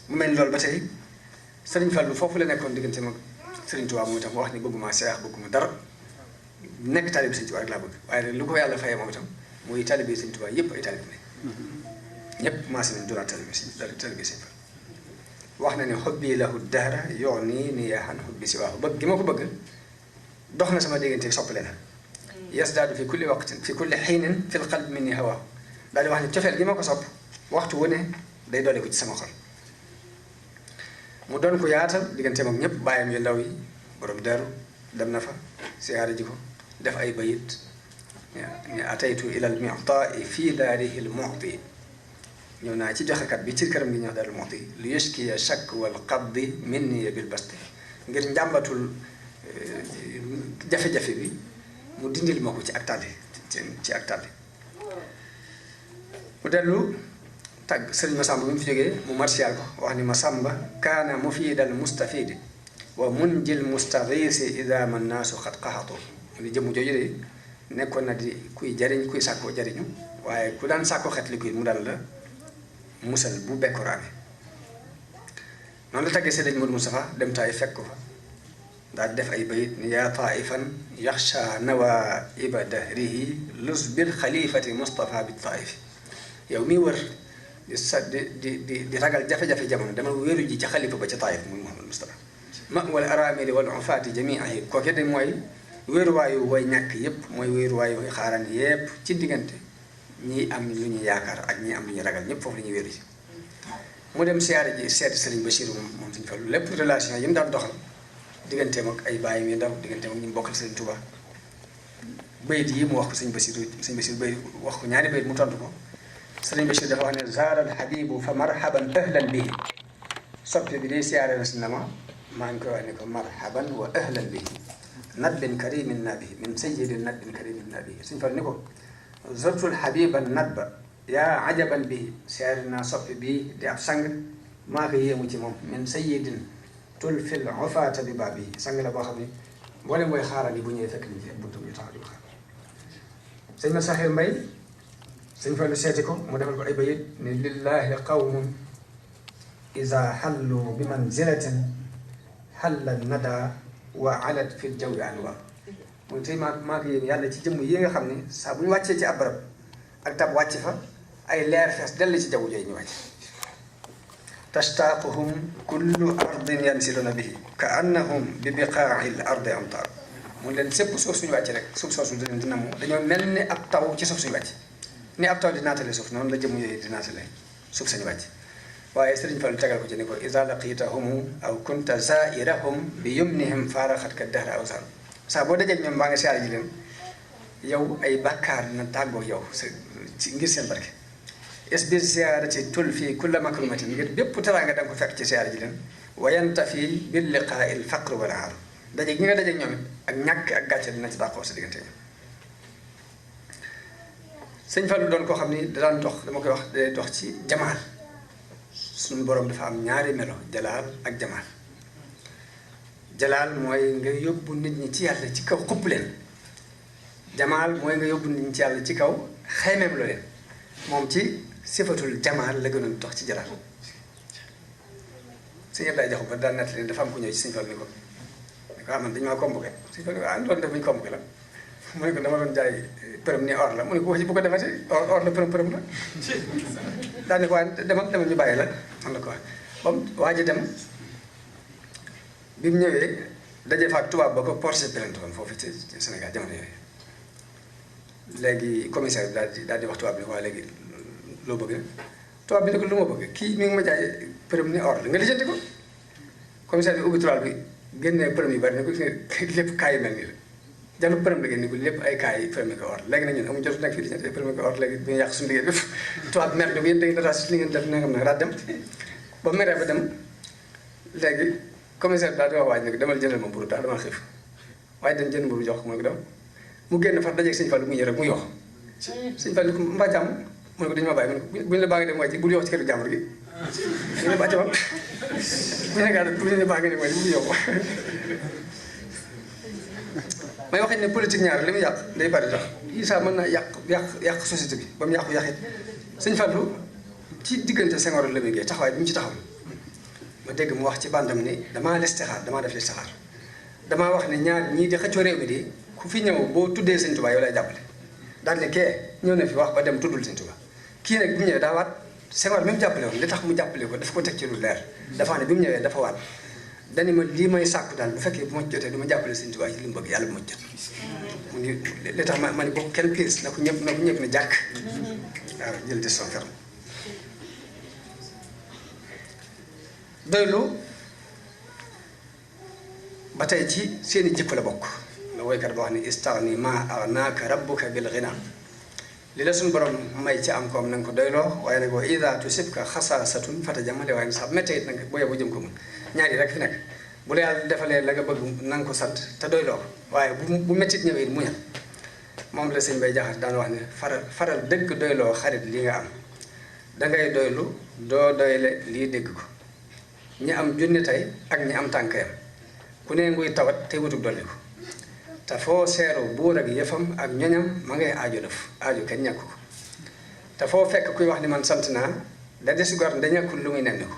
mu mel ni loolu ba tey Sëriñ Fallu foofu la nekkoon diggante mag Sëriñ Tuubaa moom itam wax ni bëgguma seex bëgguma dara nekk taalibe Sëñ Tuubaa rek laa bëgg waaye nag lu ko yàlla fayee moom itam muy taalibe Sëñ Tuubaa yëpp ay taalibe ne ñëpp maase nañ doon taalibe Sëñ Fallu wax na ne xubbi lahu dahra yooni ni yaa xan xubbi si waaw bëgg gi ma ko bëgg dox na sama diggante soppale na yasdaadu fi kulli waqtin fi kulli xiinin fil qalbi minni hawaa daal di wax ne cofeel gi ma ko sopp waxtu wu ne day dolli ko ci sama xol mu doon ko yaatal digganteem ak ñëpp bàyyam yu ndaw yi borom deru dem na fa siyaare ji ko def ay bayit ne ataytu ila al mu'ta'i fi daarihi al mu'ti ñëw naa ci joxekat bi ci këram gi ñëw daarul mu'ti li yashkiya shakk wal qabdi minni bil basti ngir njàmbatul jafe-jafe bi mu dindil ma ko ci ak tàlli ci ak tàlli mu dellu tàgg sëriñ Masamba bi mu fi jógee mu martial ko wax ni Masamba kaana mufiidal mustafidi wa munjil mustaghisi ida man naasu xat qaxatu mu ni jëmm jooju de nekkoon na di kuy jariñ kuy sàkkoo jariñu waaye ku daan sàkkoo xet li kuy mu daan la musal bu bekkoraane noonu la tàggee sëriñ Modou Moustapha dem taay fekk ko fa daal def ay bayit ni yaa taifan yaxsha nawaiba dahrihi lus bil xalifati Moustapha bi taifi yow mii wër di ragal jafe-jafe jamono demal wéeru ji ci xalifa ba ca taif muy Mouhamadou Moustapha ma wala aramili wala ufaati jamiihi kooke de mooy wéeruwaayu way ñàkk yépp mooy wéeruwaayu way xaaraan yépp ci diggante ñii am lu ñu yaakaar ak ñii am lu ñu ragal ñëpp foofu la ñuy wéeru ji mu dem siyaare ji seeti Serigne Bachirou moom Serigne Fallou lépp relation yi mu daan doxal digganteem ak ay bàyyim yu ndaw digganteem ak ñu bokkal Serigne Touba bayit yi mu wax ko Serigne Bachirou bayit wax ko ñaari bayit mu tontu ko Serigne Bachirou dafa wax ne zaara al habibu fa marhaban ahlan bihi soppe bi day siyaare na si nama maa ngi koy wax ne ko marhaban wa ahlan bihi nadbin karimin nabihi min sayyidin nadbin karimin nabihi Serigne Fallou ni ko zurtul habiban nadba yaa ajaban bi siyaare naa soppi bii di ab sang maa ko yéemu ci moom min sayyidin tul fil ufaata bi baabi sang la boo xam ne mboolem booy xaaral yi bu ñëwee fekk nañ ci buntu ñu taxaw di ko xaar sëñ ma Saxir Mbay sëñ Fallu seeti ko mu defal ko ay bayit ni lillahi qawmun iza hallu bi manzilatin halla nada wa alat fil jawi anwa mooy tey maa ko yéem yàlla ci jëmm yi nga xam ne saa bu ñu wàccee ci ab barab ak tab wàcc fa ay leer fees dell ci jaww jooju ñu wàcc tashtaquhum kullu ardin yansiluna bihi ka annahum bi biqaa'i l ardi amtar mun leen sépp suuf suñu wàcc rek suuf soosu dina mu dañoo mel ni ab taw ci suuf suñu wàcc ni ab taw di naatale suuf noonu la jëmm yooyu di naatale suuf sañu wàcc waaye Sëriñ Fallu tegal ko ci ni ko iza laqitahum aw kunta zairahum bi yumnihim faaraxat ka dahra aw sal saa boo dajee ñoom maa nga siyaare ji leen yow ay bàkkaar na tàggoo yow ci ngir seen barke es bi siyaare ci tul fii kulla makrumatin ngir bépp teraanga da nga ko fekk ci siyaare ji leen wayanta fii bil liqaa il faqr wala aar daje gi nga daje ñoom it ak ñàkk ak gàcce dina ci dàqoo sa diggante ñoom Sëñ Fallu doon koo xam ni da daan dox dama koy wax day dox ci jamaal suñu borom dafa am ñaari melo jalaal ak jamaal jalaal mooy nga yóbbu nit ñi ci yàlla ci kaw xupp leen jamaal mooy nga yóbbu nit ñi ci yàlla ci kaw xaymeem loo leen moom ci sifatul jamaal la gënoon dox ci jalaal sëñ Abdoulaye Jaxu ba daan nett leen dafa am ku ñëw ci Sëñ Fallu ni ko man dañu maa convoqué Sëñ Fallu loolu def buñu convoqué la mu ne ko dama doon jaay përëm ni or la mu ne ko wax ji bu ko defati or la përëm la daal ne ko waaye demal ñu bàyyi la man la ko wax ba mu waa ji dem bi mu ñëwee daje fa ak tubaab ba ko porté plainte woon foofu ci Sénégal jamono yooyu léegi commissaire bi daal di wax tubaab bi ne ko waa léegi loo bëgg tubaab bi ne ko lu ma bëgg kii mi ngi ma jaay përëm ni or la nga lijjanti ko commissaire bi ubbi tubaab bi génnee përëm yu bari ne ko lépp kaay yu mel nii la jàll përëm la génne ko lépp ay kaay yi përëm ko or léegi nag ñun amuñu jot nekk fii di ñetti përëm ko or léegi bu ñu yàq suñu liggéey bépp tubaab mer ne ko yéen da ngeen dara si li ngeen def nangam nag raat dem ba meree ba dem léegi commissaire daal di wax waaj ne ko demal jëndal ma mburu daal dama xiif waaye dem jënd mburu jox ko mu ne ko dem mu génn far dajeeg Sëñ Fallu mu ñëw rek mu yox Sëñ Fallu ko mbaa jàmm mu ne ko dañu ma bàyyi mu ne ko buñu la baa ngi dem wàcc bul yox ci këru jàmbur gi ñu ne bàcc ma buñu ne baa ngi dem wàcc bul yox may waxee ne politique ñaar li muy yàq day bari tax Issa mën naa yàq société bi ba mu yàqit Sëñ Fallu ci diggante Senghor la muy géey taxawaay bi mu ci taxaw ma dégg mu wax ci bandam ni damaa listixaar damaa def listixaar damaa wax ne ñaar ñii di xëccoo réew mi di ku fi ñëw boo tuddee Sëñ Tuubaa yow lay jàppale daal ne kee ñëw na fi wax ba dem tuddul Sëñ Tuubaa kii nag bu ñëwee daa waat Senghor mi mu jàppale woon li tax mu jàppale ko daf ko teg ci lu leer dafa ne bi mu ñëwee dafa waat dani ma lii may sàkku daal bu fekkee bu ma jotee du ma jàppale Sëñ Tuubaa ci li mu bëgg yàlla bu ma jot mu ni li tax ma ni boobu kenn piis na ko ñëpp ne jàkk waaw jël décision ferme doylu ba tey ci seeni jikko la bokk la woykat ba wax ne istaghni ma aghnaka rabbuka bil ghina li la suñu borom may ci am koom na nga ko doyloo waaye nag wa ida tusibka xasaasatun fatajamale waaye sax méttee it nag booyee bu jëm ko mun ñaari rek fi nekk bu la yàlla defalee la nga bëgg na nga ko sant te doyloo ko waaye bu méttit ñëwee it muñal moom la sëñ Bay Jaxate daan wax ne faral dëgg doyloo xarit li nga am dangay doylu doo doyle lii dégg ko ñi am junni tey ak ñi am tànkayam ku ne nguy tawat te wutug dolli ko te foo seeru buur ak yëfam ak ñoñam ma ngay aajo def aajo kenn ñàkk ko te foo fekk kuy wax ni man sant naa da des gor da ñàkkul lu muy nenn ko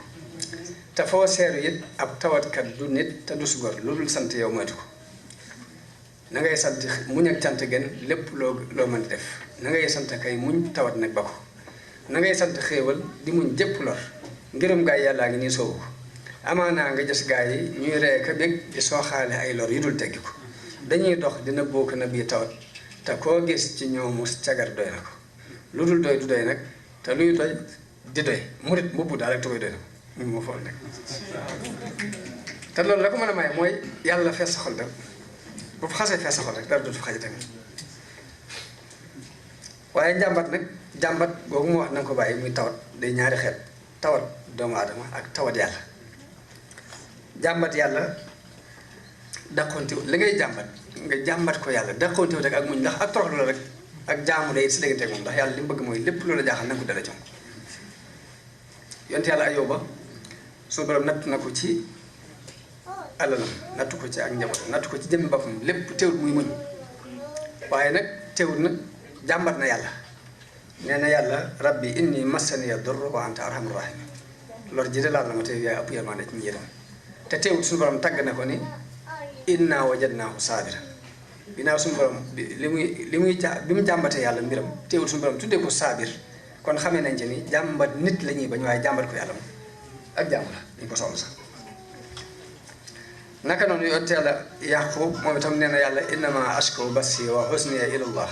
te foo seeru it ab tawatkat du nit te du su gor lu dul sant yow moytu ko na ngay sant muñ ak cant gën lépp loo mën di def na ngay sant kay muñ tawat nag ba ko na ngay sant xéewal di muñ jëpp lor ngërëm gaay yàllaa ngi nii soowu ko amaanaa nga gis gaay yi ñuy ree ka bég di sooxaale ay lor yu dul teggi ko dañuy dox dina bokk na bii tawat te koo gis ci ñoomu cagar doy na ko lu dul doy du doy nag te luy doy di doy murit mbubb daal rek te koy doy na ko moo foog nag te loolu la ko mën a may mooy yàlla fees sa xol rek bu xasee fees sa xol rek dara dootu fa xajate waaye njàmbat nag jàmbat boobu mu wax na nga ko bàyyi muy tawat day ñaari xeet tawat doomu aadama ak tawat yàlla jàmbat yàlla dàqonte li ngay jàmbat nga jàmbat ko yàlla dàqonte rek ak muñ ndax ak toroxlu la rek ak jaamu day si léegi moom ndax yàlla li mu bëgg mooy lépp loola jaaxal na nga ko dala jom yonte yàlla Ayóoba suñu borom natt na ko ci alalam nattu ko ci ak njabootam nattu ko ci jëmmi boppam lépp teewul muy muñ waaye nag teewul nag jàmbat na yàlla nee na yàlla rabbi inni massaniya durru wa anta arhamur rahimin lor ji de laal na ma te yaay ëpp yërmande ci ñi yërëm te teewul suñu borom tàgg na ko ni inna wajadnaahu saabiran ginnaaw suñu borom bi mu jàmbatee yàlla mbiram teewul suñu borom tuddee ko saabir kon xamee nañ ci ni jàmbat nit la ñuy bañ waaye jàmbat ko yàlla moom ak jàmm la dañ ko soxla sax naka noonu yonent yàlla Yaaqub moom itam nee na yàlla innama ashku bassi wa husniya ilallah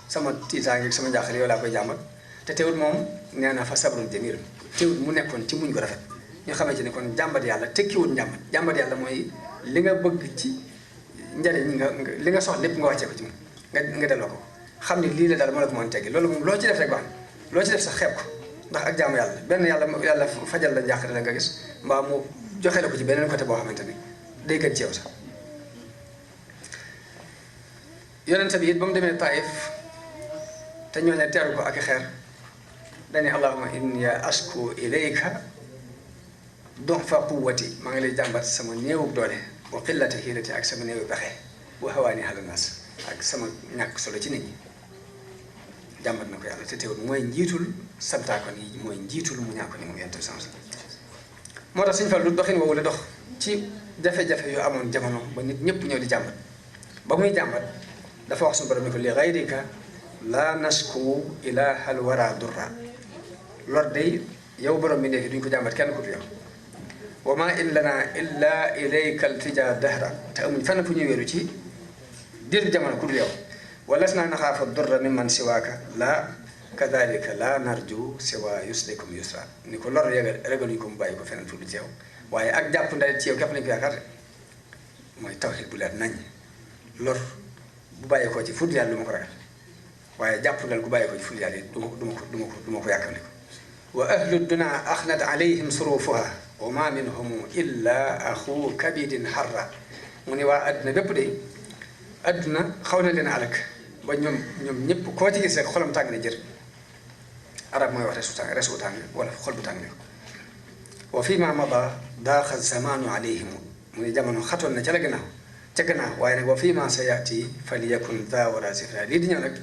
sama tiitaange ak sama njaaxare yow laa koy jàmbat te teewul moom nee na fa sabrun jamil teewul mu nekkoon ci muñ ko rafet ñu xamee ci ni kon jàmbat yàlla tekkiwul jàmbat yàlla mooy li nga bëgg ci njariñ nga li nga soxla lépp nga wàccee ko ci moom nga delloo ko xam ni lii la daal moo la ko mën teggi loolu moom loo ci def rek baax loo ci def sax xeeb ko ndax ak jaamu yàlla benn yàlla fajal la njàqare la nga gis mbaa mu joxe la ko ci beneen côté boo xamante ni day gën ci yow sax yonente bi it ba mu demee Taïf te ñooñu teeru ko ak i xeer dani allahumma inni ashku ilayka du'fa quwwati maa ngi lay jàmbat sama néewug doole wa qillata hiilati ak sama néewu pexe wa hawaani ala naas ak sama ñàkk solo ci nit ñi jàmbat na ko yàlla te teewul mooy njiitul santaakon yi mooy njiitul mu ñàkko ni moom yonent bi sans moo tax suñu fal lu doxin woowu la dox ci jafe-jafe yu amoon jamono ba nit ñëpp ñëw di jàmbat ba muy jàmbat dafa wax suñu borom ni ko li gayrika la nashku ilahal wara durra lor day yow borom bi nekk duñ ko jàmbat kenn ku fi yow wa ma in lana illa ilayka altija dahra te amuñ fenn fu ñuy wéeru ci diir jamono ku dul yow walasna naxaafa durra mimman siwaaka la kadalika la narju siwa yuslikum yusra ni ko lor ragaluñ ko mu bàyyi ko feneen fu dul ci yow waaye ak jàpp ndalet ci yow képp lañ ko yaakaar mooy tawxiid bu leer nañ lor bu bàyyi ko ci fu dul yàlla du ma ko ragal waaye jàpp ndal bu bàyyi ko ci fu dul yàlla du ma ko yàkkale ko wa ahlu duna axnat alayhim surufuha wa ma minhum illa axu kabidin harra mu ni waa adduna bépp de adduna xaw na leen alak ba ñoom ñëpp koo ci gis rek xolam tàng na jër arab mooy wax resu tàng wala xol bu tàng ne wa fi ma mada daaxa zamanu alayhim mu ni jamono xatoon na ca gannaaw waaye nag wa fi ma sa yaati falyakun daa wara sifra lii di ñëw nag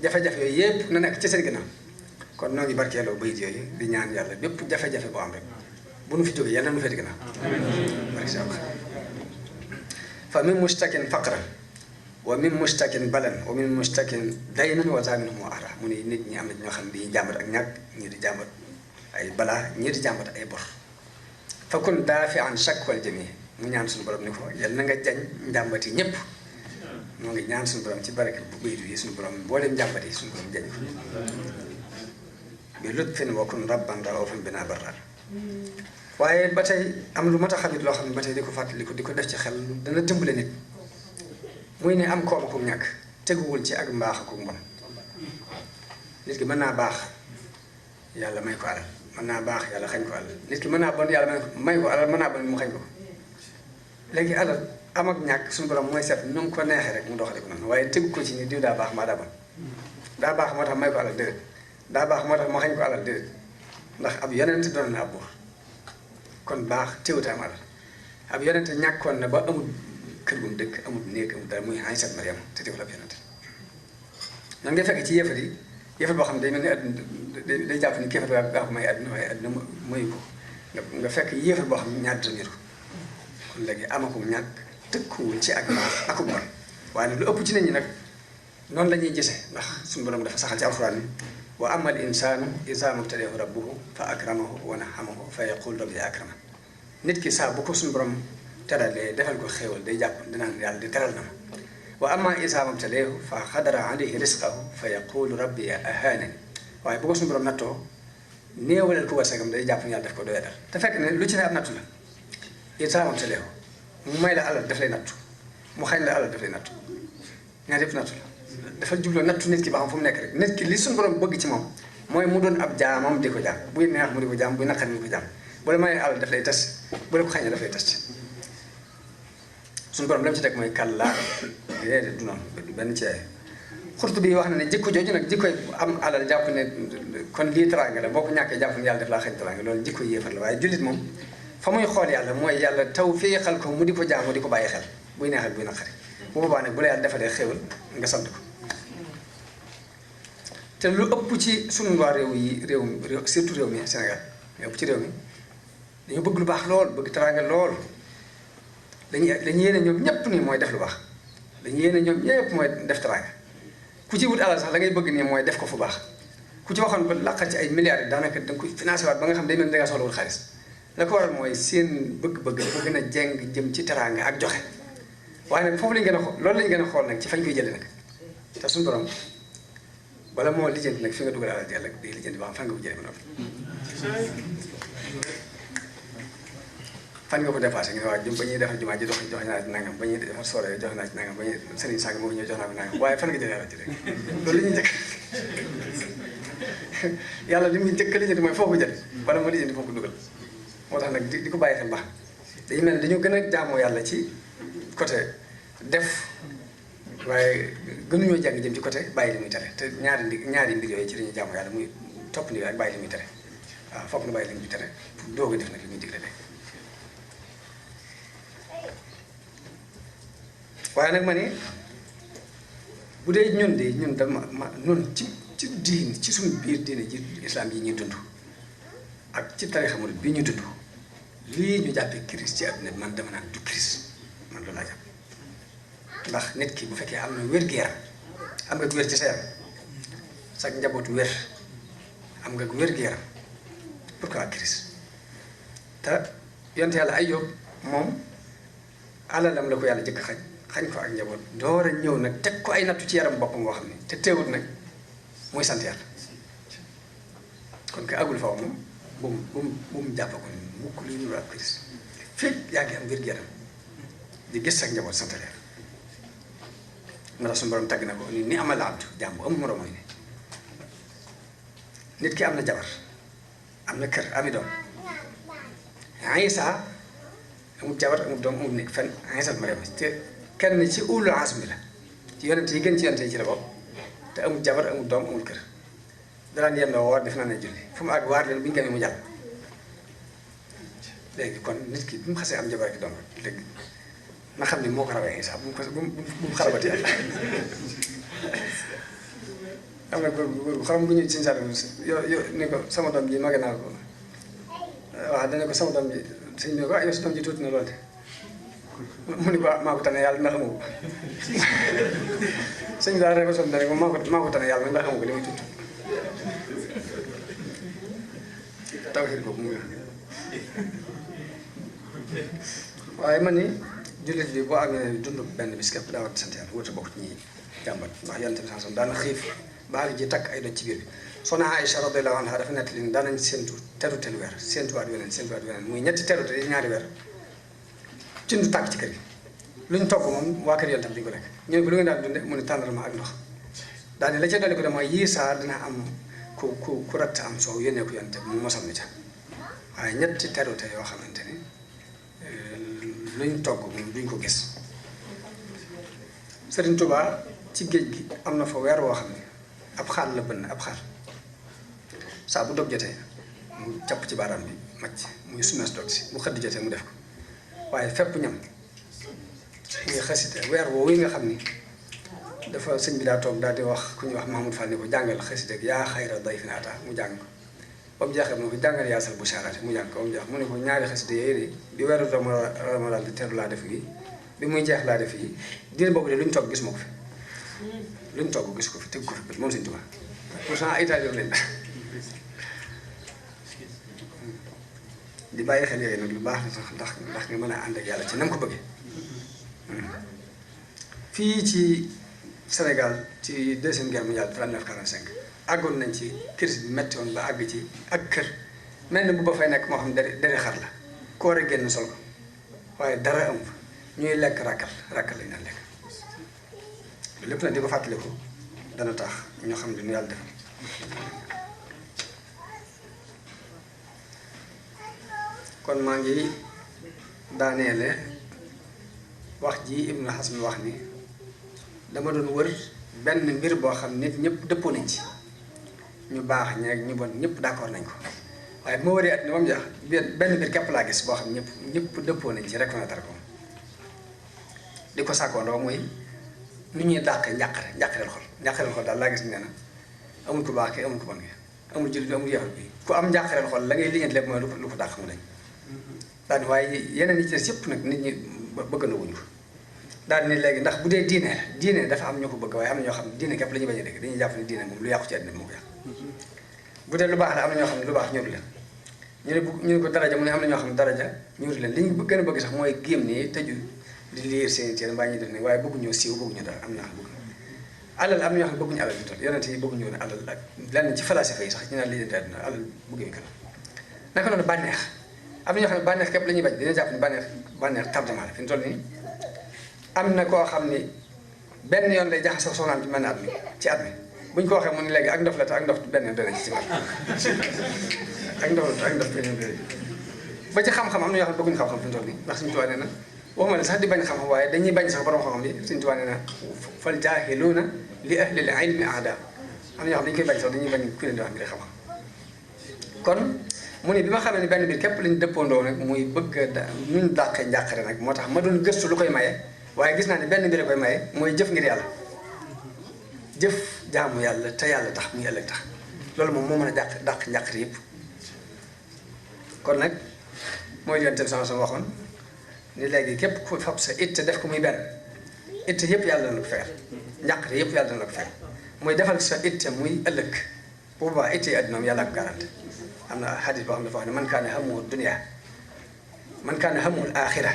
jafe-jafe yooyu yëpp na nekk ci seen gannaaw kon noo ngi barkeeloo bayit yooyu di ñaan yàlla bépp jafe-jafe boo am rek bu nu fi jógee yàlla nu fee di gannaaw barke si fa min mustakin faqran wa min mustakin balan wa min mustakin daynan wa zaminhum wa ara mu ni nit ñi am na ñoo xam ne dañuy jàmbat ak ñàkk ñii di jàmbat ay balaa ñii di jàmbat ay bor fa kun daafi an shakwal jami mu ñaan suñu borom ni ko yal na nga jañ njàmbat yi ñëpp moo ngi ñaan suñu borom ci barke bu baytu yi suñu borom mboolem njàmbat yi suñu borom jañ ko bi lutfin wa kun rabban raufan bina barrar waaye ba tey am lu mat a xamit loo xam ne ba tey di ko fàttali ko di ko def ci xel dana dimbale nit muy ne am koom ak ñàkk teguwul ci ak mbaax ak mbon nit ki mën naa baax yàlla may ko alal mën naa baax yàlla xañ ko alal nit ki mën naa bon yàlla may ko alal mën naa bon mu xañ ko léegi alal am ak ñàkk suñu borom mooy seet nu mu ko neexee rek mu doxale ko noonu waaye tegu ko ci ni diw daa baax maa daa bon daa baax moo tax may ko alal déedéet daa baax moo tax ma xañ ko alal déedéet ndax ab yonent doon na ab buur kon baax teewut am alal ab yonent ñàkkoon na ba amul kër gu mu dëkk amul néeg amul dara muy Aysa Maryam te teewul ab yonent nan nga fekk ci yëfat yi yëfat boo xam ne day mel ni àdduna day jàpp ni kéefat gaa ko may àdduna waaye àdduna mayu ko nga fekk yëfat boo xam ne ñaar dërëm ko kon léegi amakum ñàkk tëkkuwul ci ak baax akub bon waaye nag lu ëpp ci nit ñi nag noonu la ñuy gisee ndax suñu borom dafa saxal ci alxuraan ni wa amma al insaanu izaa mabtalahu rabbuhu fa akramahu wa na'amahu fa yaqul rabbi akraman nit ki saa bu ko suñu borom teralee defal ko xéewal day jàpp dinaan yàlla di teral na ma wa amma izaa mabtalahu fa qadara alayhi rizqahu fa yaqulu rabbi ahaanani waaye bu ko suñu borom nattoo néewalal ko wërsëgam day jàpp ni yàlla def ko doyadal te fekk ne lu ci ne ab nattu la izaa mabtalahu mu may la alal daf lay nattu mu xañ la alal daf lay nattu ñaar yëpp nattu la dafa jubloo nattu nit ki ba xam fu mu nekk rek nit ki li suñu borom bëgg ci moom mooy mu doon ab jaamam di ko jaam buy neex mu di ko jaam buy naqari mu di ko jaam bu la mayee alal daf lay tas bu la ko xañee daf lay tas suñu borom lam ci teg mooy kàllaa déedéet du noonu benn ci xurtu bi wax na ne jikko jooju nag jikkoy am alal jàpp ne kon lii teraanga la boo ko ñàkkee jàpp ne yàlla def laa xañ teraanga loolu jikko yéefar la waaye jullit moom fa muy xool yàlla mooy yàlla taw féexal ko mu di ko jaam mu di ko bàyyi xel buy neex ak buy naqari bu boobaa nag bu la yàlla defalee xéwal nga sant ko te lu ëpp ci sunu waa réew yi réew surtout réew mi Sénégal lu ëpp ci réew mi dañu bëgg lu baax lool bëgg teraanga lool dañuy yéene ñoom ñëpp nii mooy def lu baax dañuy yéene ñoom ñëpp mooy def teraanga ku ci wut alal sax la ngay bëgg nii mooy def ko fu baax ku ci waxoon ba laqal ci ay milliards yi daanaka da nga koy financé waat ba nga xam day mel ni da ngaa soxlawul xaalis la ko waral mooy seen bëgg-bëgg bu gën a jeng jëm ci teraanga ak joxe waaye nag foofu lañ gën a xool loolu lañ gën a xool nag ci fañ koy jëlee nag te suñu borom bala moo lijjanti nag fi nga dugal alal yàlla day lijjanti ba xam fan nga ko jëlee ba noppi fan nga ko dépassé nga ne waa jëm ba ñuy defar jumaa ji joxe naa ci nangam ba ñuy defar soore joxe naa ci nangam ba ñuy sëriñ sàng moo ñëw jox naa ko nangam waaye fan nga jëlee alal ji rek loolu la ñuy njëkk yàlla li muy njëkk lijjanti mooy foo ko jëlee bala moo lijjanti foo ko dugal moo tax nag di ko bàyyi xel baax dañu mel ne dañoo gën a jaamoo yàlla ci côté def waaye gënuñoo jàng jëm ci côté bàyyi li muy tere te ñaari mbir yooyu ci lañuy jaamoo yàlla muy topp ni ak bàyyi li muy tere waaw foog na bàyyi li muy tere pour doog a def nag li muy digle léegi waaye nag ma ne bu dee ñun de ñun ñun ci diin ci suñu biir diine ji islam yi ñuy dund ak ci tarixa murid bi ñuy dund lii ñu jàppee crise ci àdduna man dama naan du crise man loolu laa jàpp ndax nit ki bu fekkee am na wér-gu-yaram am nga wér ci sa yaram sa njabootu wér am nga wér-gu-yaram pourquoi crise te yonte yàlla Ayyub moom alalam la ko yàlla jëkk xañ ko ak njaboot door a ñëw nag teg ko ay nattu ci yaram boppam boo xam ne te teewut nag muy sant yàlla kon ka agul faw moom bu mu jàpp ko mukk luy nuru ak crise fekk yaa ngi am wér-gu-yaram di gis ak njaboot sant yàlla ma tax suñu borom tagg na ko ni amal abdu jaam bu amul moroom mooy ne nit ki am na jabar am na kër ami doom Isa amul jabar amul doom amul nekk fenn Isa Maryam te kenn ci ulul azmi la ci yonent yi gën ci yonent yi ci la bopp te amul jabar amul doom amul kër daraan yem na woor def naa ne julli fu mu àgg waar leen bu ñu gamee mu jàll léegi kon nit ki bu mu xasee am jabar ak doom léegi na xam ne moo ko rawee Isa bu mu xarabati yàlla am na góor bu xam bu ñu ci saal yo ni ko sama doom ji mage naa ko waaw dana ko sama doom ji sëñ bi ne ko yow sa doom ji tuuti na lool de mu ni ko maa ko tane yàlla ndax amu ko sëñ bi daal rek son dane ko maa ko tane yàlla ndax amu ko li muy tuuti tawxiid boobu muy wax waaye man ni jullit bi boo amee dund benn bis képp daa war di sant yàlla wut a bokk ci ñi jàmbat ndax yonent bi sallallahu alayhi wasallam daana xiif ba ji takk ay doj ci biir bi soxna Aïcha radiyallahu anha dafa nettali ni daanañ séentu terutelu weer séentuwaat weneen muy ñetti terute yi ñaari weer ci ndu tàkk ci kër gi lu ñu togg moom waa kër yonent bi di ko lekk ñu ne ko lu ngeen daan dunde mu ne tàndarma ak ndox daane la ca dolli ko de mooy yii saa dina am ku ratt am soow yónnee ko yonent bi mu mosal ni ca waaye ñetti terute yoo xamante ni luñ togg moom duñ ko gis Sëriñ Tuubaa ci géej gi am na fa weer woo xam ne ab xaal la bënn ab xaal saa bu dog jotee mu jàpp ci baaraam bi macc muy sunas dog si bu xëdd jotee mu def ko waaye fépp ñam muy xasida weer woowu yi nga xam ni dafa sëñ bi daa toog daal di wax ku ñuy wax Mahmoud Fall ni ko jàngal xasida yaa xayra dayfin ataa mu jàng ko ba mu jeexee mu ne ko jàngal yaasal bu saaraate mu jàng ko ba mu jeex mu ne ko ñaari xasida yooyu de bi weeru Ramadan di teru laa def yi bi muy jeex laa def yi diir boobu de lu ñu togg gis ma ko fi lu ñu togg gis ko fi teg ko fi moom Sëñ Tuubaa pourtant ay taalibe lañ di bàyyi xel yooyu nag lu baax la ndax nga mën a ànd ak yàlla ci nam ko bëggee fii ci Sénégal ci deuxième guerre mondiale 39-45 àggoon nañ ci crise bi metti woon ba àgg ci ak kër mel na bu ba fay nekk moo xam ne deri xar la koor a génn sol ko waaye dara am ñuy lekk rakkal lañ daan lekk lépp nag di ko fàttaliku dana tax ñoo xam ne nu yàlla def kon maa ngi daaneele wax ji Ibnu Hazm wax ni dama doon wër benn mbir boo xam nit ñëpp dëppoo nañ ci ñu baax ñeeg ñu bon ñëpp d'accord nañ ko waaye bu ma wëree at ni moom jax benn mbir képp laa gis boo xam ñëpp dëppoo nañ ci reconnaître ko di ko sàkkoondoo mooy nu ñuy dàq njàqareel xol daal laa gis nee na amul ko baax ke amul ko bon ke amul jullit bi amul yaxut bi ku am njàqareel xol la ngay liggéey lépp mooy lu ko dàq mu dañ daal waaye yeneen yi ci des yëpp nag nit ñi bëgg na wuñ ko daal ni léegi ndax bu dee diine dafa am ñoo ko bëgg waaye am na ñoo xam ne diine képp la ñuy bañ a dégg dañuy jàpp ne diine moom lu yàqu ci àddina moo ko yàq bu dee lu baax la am na ñoo xam ne lu baax ñoru leen ñu ne ko daraja mu ne am na ñoo xam ne daraja ñoru leen li ñu gën a bëgg sax mooy géem nii tëju di liir seen téere mbaa ñuy def ne waaye bëgguñoo siiw bëgguñu dara am na bëgg alal am na ñoo xam ne bëgguñu alal ñu toll yonente yi bëgguñu woon alal ak lenn ci falasifa yi sax ñu naan lijjanti àddina alal bëgguñu ko naka noonu bànneex am na ñoo xam ne bànneex képp la ñuy bañ dina jàpp ne bànneex tardement la fi mu toll nii am na koo xam ni benn yoon lay jaxasoo soxnaam ci mën at mi buñ ko waxee mu ne léegi ak ndof la te ak ndof benn yoon dana ci man ak ndof la te ak ndof benn yoon dana ba ci xam-xam am na ñoo xam ne bëgguñu xam-xam fi mu toll nii ndax Sëñ Tuubaa nee na waxuma ne sax di bañ xam-xam waaye dañuy bañ sax borom xam-xam yi Sëñ Tuubaa nee na fal jaahiluuna li ahlil ilmi a'daa am na ñoo xam dañu koy bañ sax dañuy bañ ku leen di wax mbiri xam-xam kon mu ne bi ma xamee ne benn biir képp lañ dëppoondoo nag muy bëgg nuñ dàqee njàqare nag moo tax ma doon gëstu lu koy maye waaye gis naa ne benn mbir a koy maye mooy jëf ngir yàlla jëf jaamu yàlla te yàlla tax muy ëllëg tax loolu moom moo mën a dàq njàqare yëpp kon nag mooy li Yonent bi sama waxoon ni léegi képp ku fab sa itte def ko muy benn itte yëpp yàlla dana la ko fayal njàqare yëpp yàlla dana la ko fayal mooy defal sa itte muy ëllëg bu boobaa itte yi àddina yàlla ko garanti am na xadis boo xam ne dafa wax ne man kaana hammuhu dunya man kaana hammuhu al-aaxira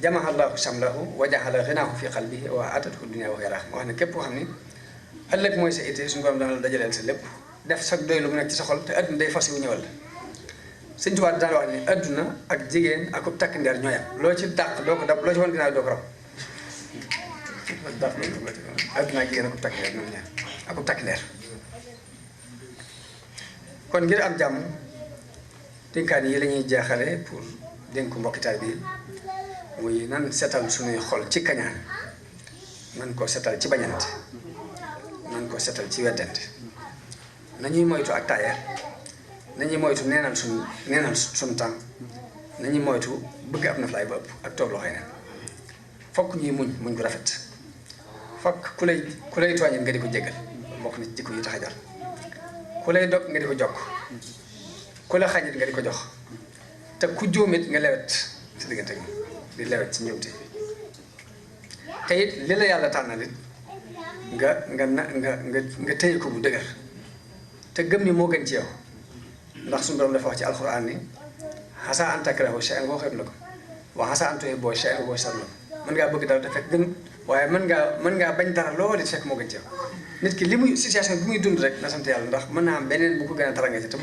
jama'a Allahu shamlahu wa ja'ala ghinahu fi qalbihi wa atathu dunya wa hiya raaxima wax ne képp koo xam ni ëllëg mooy sa itte suñu borom dana la dajaleel sa lépp def sa doylu mu nekk ci sa xol te adduna day fas yu ñëwal la Sëñ Tuubaa daan wax ne adduna ak jigéen ak takk ndeer ñoo yam loo ci dàq doo ko dab loo ci wan ginnaaw doo ko raw adduna ak jigéen ak takk ndeer ñoom ñaar ak takk ndeer kon ngir am jàmm dénkaan yi la ñuy jeexale pour dénk mbokki taalibe bi muy nan setal suñuy xol ci kañaan nan ko setal ci bañante nan ko setal ci weddante nañuy moytu ak taaya nañuy moytu neenal suñu temps nañuy moytu bëgg ab naflaay ba ëpp ak toog loxoy neen fokk ñuy muñ ko rafet fokk ku lay tooñit nga di ko jégal bokk na ci jikko yi tax a jar ku lay dog nga di ko jokk ku la xañit nga di ko jox te ku jóomit nga lewet si diggante gi di lewet ci ñëwte te it li la yàlla tànnal it nga téye ko bu dëgër te gëm ni moo gën ci yow ndax suñu borom dafa wax ci alxuraan ni xasaa an takrahu shay'an wa khayrun lakum wa xasaa an tuhibbu shay'an wa sharrun lakum mën ngaa bëgg dara te fekk gën waaye mën ngaa bañ dara loolu fekk moo gën ci yow nit ki li muy situation bi muy dund rek na sant yàlla ndax mën naa am beneen bu ko gën a dara nga ci te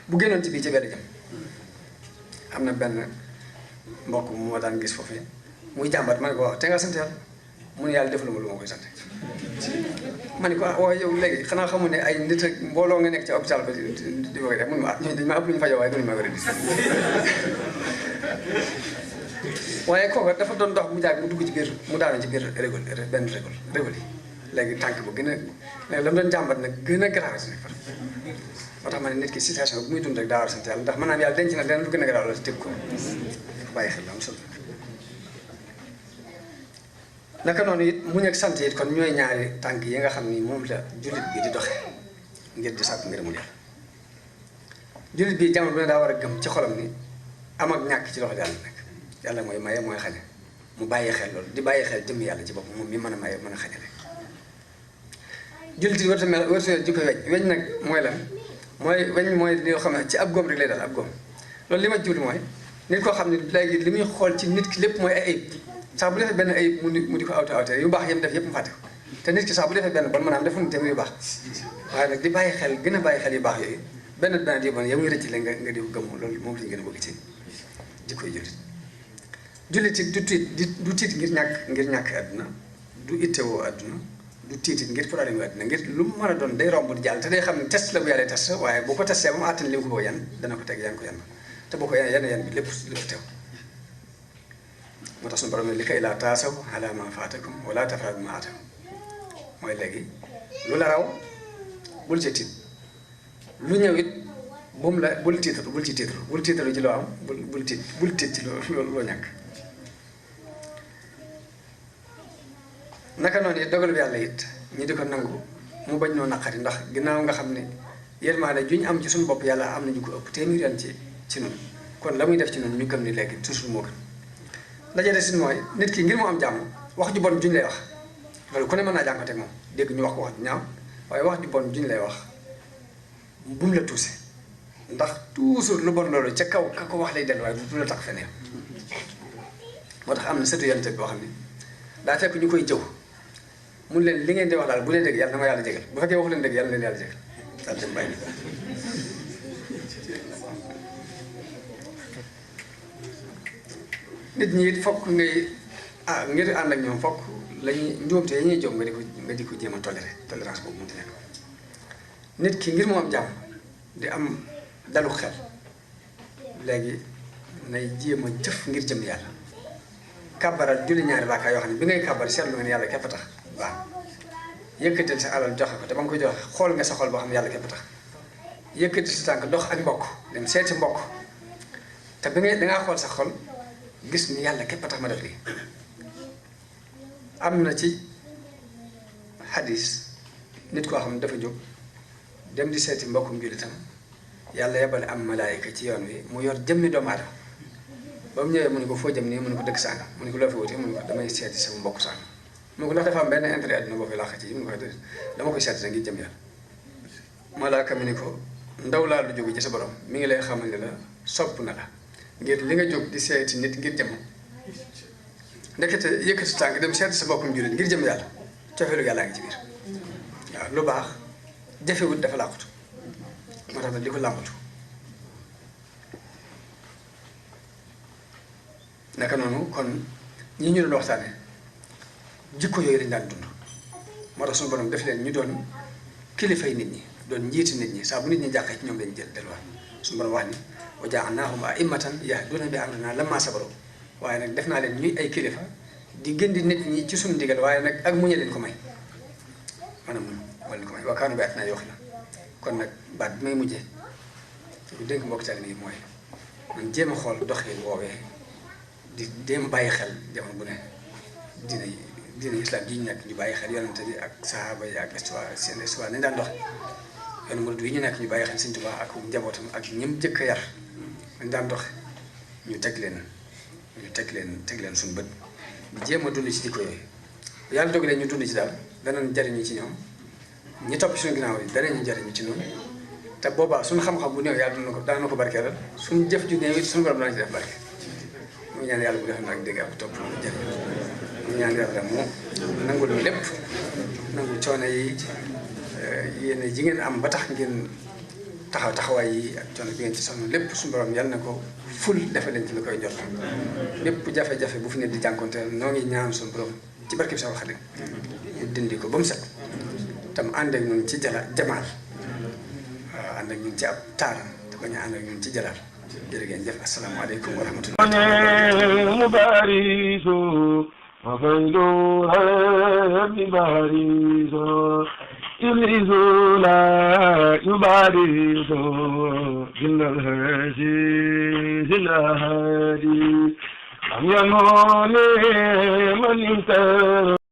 bu génnoon ci bii ci benn jëm am na benn mbokk mu ma daan gis foofu muy jàmbat ma ne ko waaw te nga sant yàlla mu ne yàlla defaluma lu ma koy sant ma ne ko ah waaye yow léegi xanaa xamu ne ay nit ak mbooloo nga nekk ci hôpital ba di ko def mun ma ñooñu dañ ma ëpp lu ñu fajoo waaye mënuñu ma ko gis waaye kooka dafa doon dox mu jàgg mu dugg ci biir mu daanu ci biir benn régol yi léegi tànk bu gën a léegi la mu doon jàmbat nag gën a garaaw si nekk moo tax ma ne nit ki situation bu muy dund rek daa war a sant yàlla ndax mën naa yàlla denc na leneen lu gën a garaaw la teg ko bàyyi xel am solo naka noonu it muñ ak sant it kon ñooy ñaari tànk yi nga xam ni moom la jullit bi di doxe ngir di sàkk ngërëmul yàlla jullit bi jamono bu ne daa war a gëm ci xolam ni am ak ñàkk ci loxo yàlla nekk yàlla mooy maye mooy xañe mu bàyyi xel loolu di bàyyi xel jëm yàlla ci bopp moom mi mën a maye mën a xañale jullit yi warta jikko weñ nag mooy lan mooy li xam ne ci ab góom rek lay dal ab góom loolu li ma jublu mooy nit koo xam ne léegi li muy xool ci nit ki lépp mooy ay ayib saa bu defee benn ayib mu di ko awte yu baax yam def yëpp mu fàtte ko te nit ki saa bu defee benn bon maanaam defuñu tamit yu baax waaye nag di bàyyi xel gën a bàyyi xel yu baax yooyu benn di bon yow muy rëcc la nga di ko gëm loolu moom lañu gën a bëgg ci jikkoy jullit it du tiit ngir ñàkk àdduna du ittewoo àdduna du tiitit ngir problème yu àdduna ngir lu mu mën a doon day romb di jàll te day xam ne test la bu yàlla test waaye boo ko testé ba mu àttan li mu ko bëgg yan dana ko teg yan ko yan te boo ko yan bi lépp teew moo tax suñu borom ne li kay laa taasaw ala ma faatakum wala tafrahu ma atakum mooy léegi lu la raw bul ci tiit lu ñëw it bul ci tiitaru ci loo am bul tiit ci loo ñàkk naka noonu it dogalu yàlla it ñi di ko nangu mu bañ noo naqari ndax ginnaaw nga xam ne yërmaande ju ñu am ci suñu bopp yàlla am na ñu ko ëpp téeméer yoon ci noonu kon la muy def ci noonu ñu gëm ni léegi toujours moo gën dajale si mooy nit ki ngir mu am jàmm wax ju bon juñ lay wax loolu ku ne mën naa jànkuwanteeg moom dégg ñu wax ko wax ju ñaaw waaye wax ju bon juñ lay wax bu mu la tuuse ndax toujours lu bon loolu ca kaw ka ko wax lay dellu waaye du la tax feneen moo tax am na sëtu yonent boo xam ne daa fekk ñu koy jëw mun leen li ngeen di wax daal bu dee dëgg yàlla na ma yàlla jégal bu fekkee waxu leen dëgg yàlla na leen yàlla jégal daal dem bàyyi nit ñi it fokk ngay ngir ànd ak ñoom fokk lañuy njuumte yi ñuy jóg nga di ko jéem a tolérance boobu mënti nekk nit ki ngir mu am jàmm di am dalu xel léegi nay jéem a jëf ngir jëm yàlla kàbbaral julli ñaari rakaa yoo xam ne bi ngay kàbbar seetlu nga ne yàlla képp tax waaw yëkkatil sa alal joxe ko te ba nga koy joxe xool nga sa xol boo xam ne yàlla képp tax yëkkatil sa tànk dox ak mbokk dem seeti mbokk te bi ngay dangaa xool sa xol gis ni yàlla képp tax ma def lii am na ci xadis nit koo xam ne dafa jóg dem di seeti mbokkum jullitam yàlla yebal am malaayika ci yoon wi mu yor jëmmi doomu aadama ba mu ñëwee mu ne ko foo jëm nii mu ne ko dëkk sàngam mu ne ko loo fi wuti mu ne ko damay seeti sama mbokk sàngam mu ne ko ndax dafa am benn intérêt àdduna boo fi làq ci mu ne ko dama koy seeti nag ngir jëm yàlla malaaka mi ni ko ndaw laa lu jóge ci sa borom mi ngi lay xamal ne la sopp na la ngir li nga jóg di seeti nit ngir jëm ndekete yëkkati tànk dem seeti sa bokkum jullit ngir jëm yàlla cofeelu yàllaa ngi ci biir waaw lu baax jafewut dafa làqutu moo tax nag di ko làmbatu naka noonu kon ñi ñu doon waxtaane jikko yooyu lañ daan dund moo tax suñu borom def leen ñu doon kilifay nit ñi doon njiiti nit ñi saa bu nit ñi jàqee ci ñoom lañ jël delluwaat suñu borom wax ni wa ja'alnaahum a'immatan yahduuna bi amrinaa lammaa sabaru waaye nag def naa leen ñuy ay kilifa di gindi nit ñi ci suñu ndigal waaye nag ak muñe leen ko may maanaam moo leen ko may wa kaanu bi aayatinaa yuuqinuun kon nag baat bi may mujjee lu dénk mbokk taalibe yi mooy man jéem a xool doxin woowee di jéem a bàyyi xel jamono bu ne diine islam ji ñu nekk ñu bàyyi xel yonente bi ak sahaaba yi ak histoire seen histoire nañ daan dox yoon murid yi ñu nekk ñu bàyyi xel Sëñ Tuubaa ak njabootam ak ñim jëkk a yar nañ daan dox ñu teg leen suñu bët di jéem a dund ci jikko yooyu yàlla dogalee ñu dund ci daal danañ jariñu ci ñoom ñi topp suñu ginnaaw yi danañu jariñu ci noonu te boobaa suñu xam-xam bu néew yàlla dana ko barkeelal suñu jëf ju néew it suñu borom dana ci def barke mu ñaan yàlla bu defal nag dégg ak topp jëf mu ñaan yàlla mu nangul ñu lépp nangul coono yi yéen ji ngeen am ba tax ngeen taxawaay yi ak coono bi ngeen ci sonn lépp suñu borom yàlla na ko ful defal leen ci lu koy jot lépp jafe-jafe bu fi ne di jànkonteel noo ngi ñaan suñu borom ci barke bi Seexul Xadiim ñu dindi ko ba mu set tam ànd ak ñun ci jamaal waaw ànd ak ñun ci ab taaram te bañ a ànd ak ñun ci jalaal jërë ngeen jëf asalaamaaleykum wa rahmatulah. mubarisu wa faydu rabbi barisu iblisu la yubarisu innal hadi zilahadi am yanone man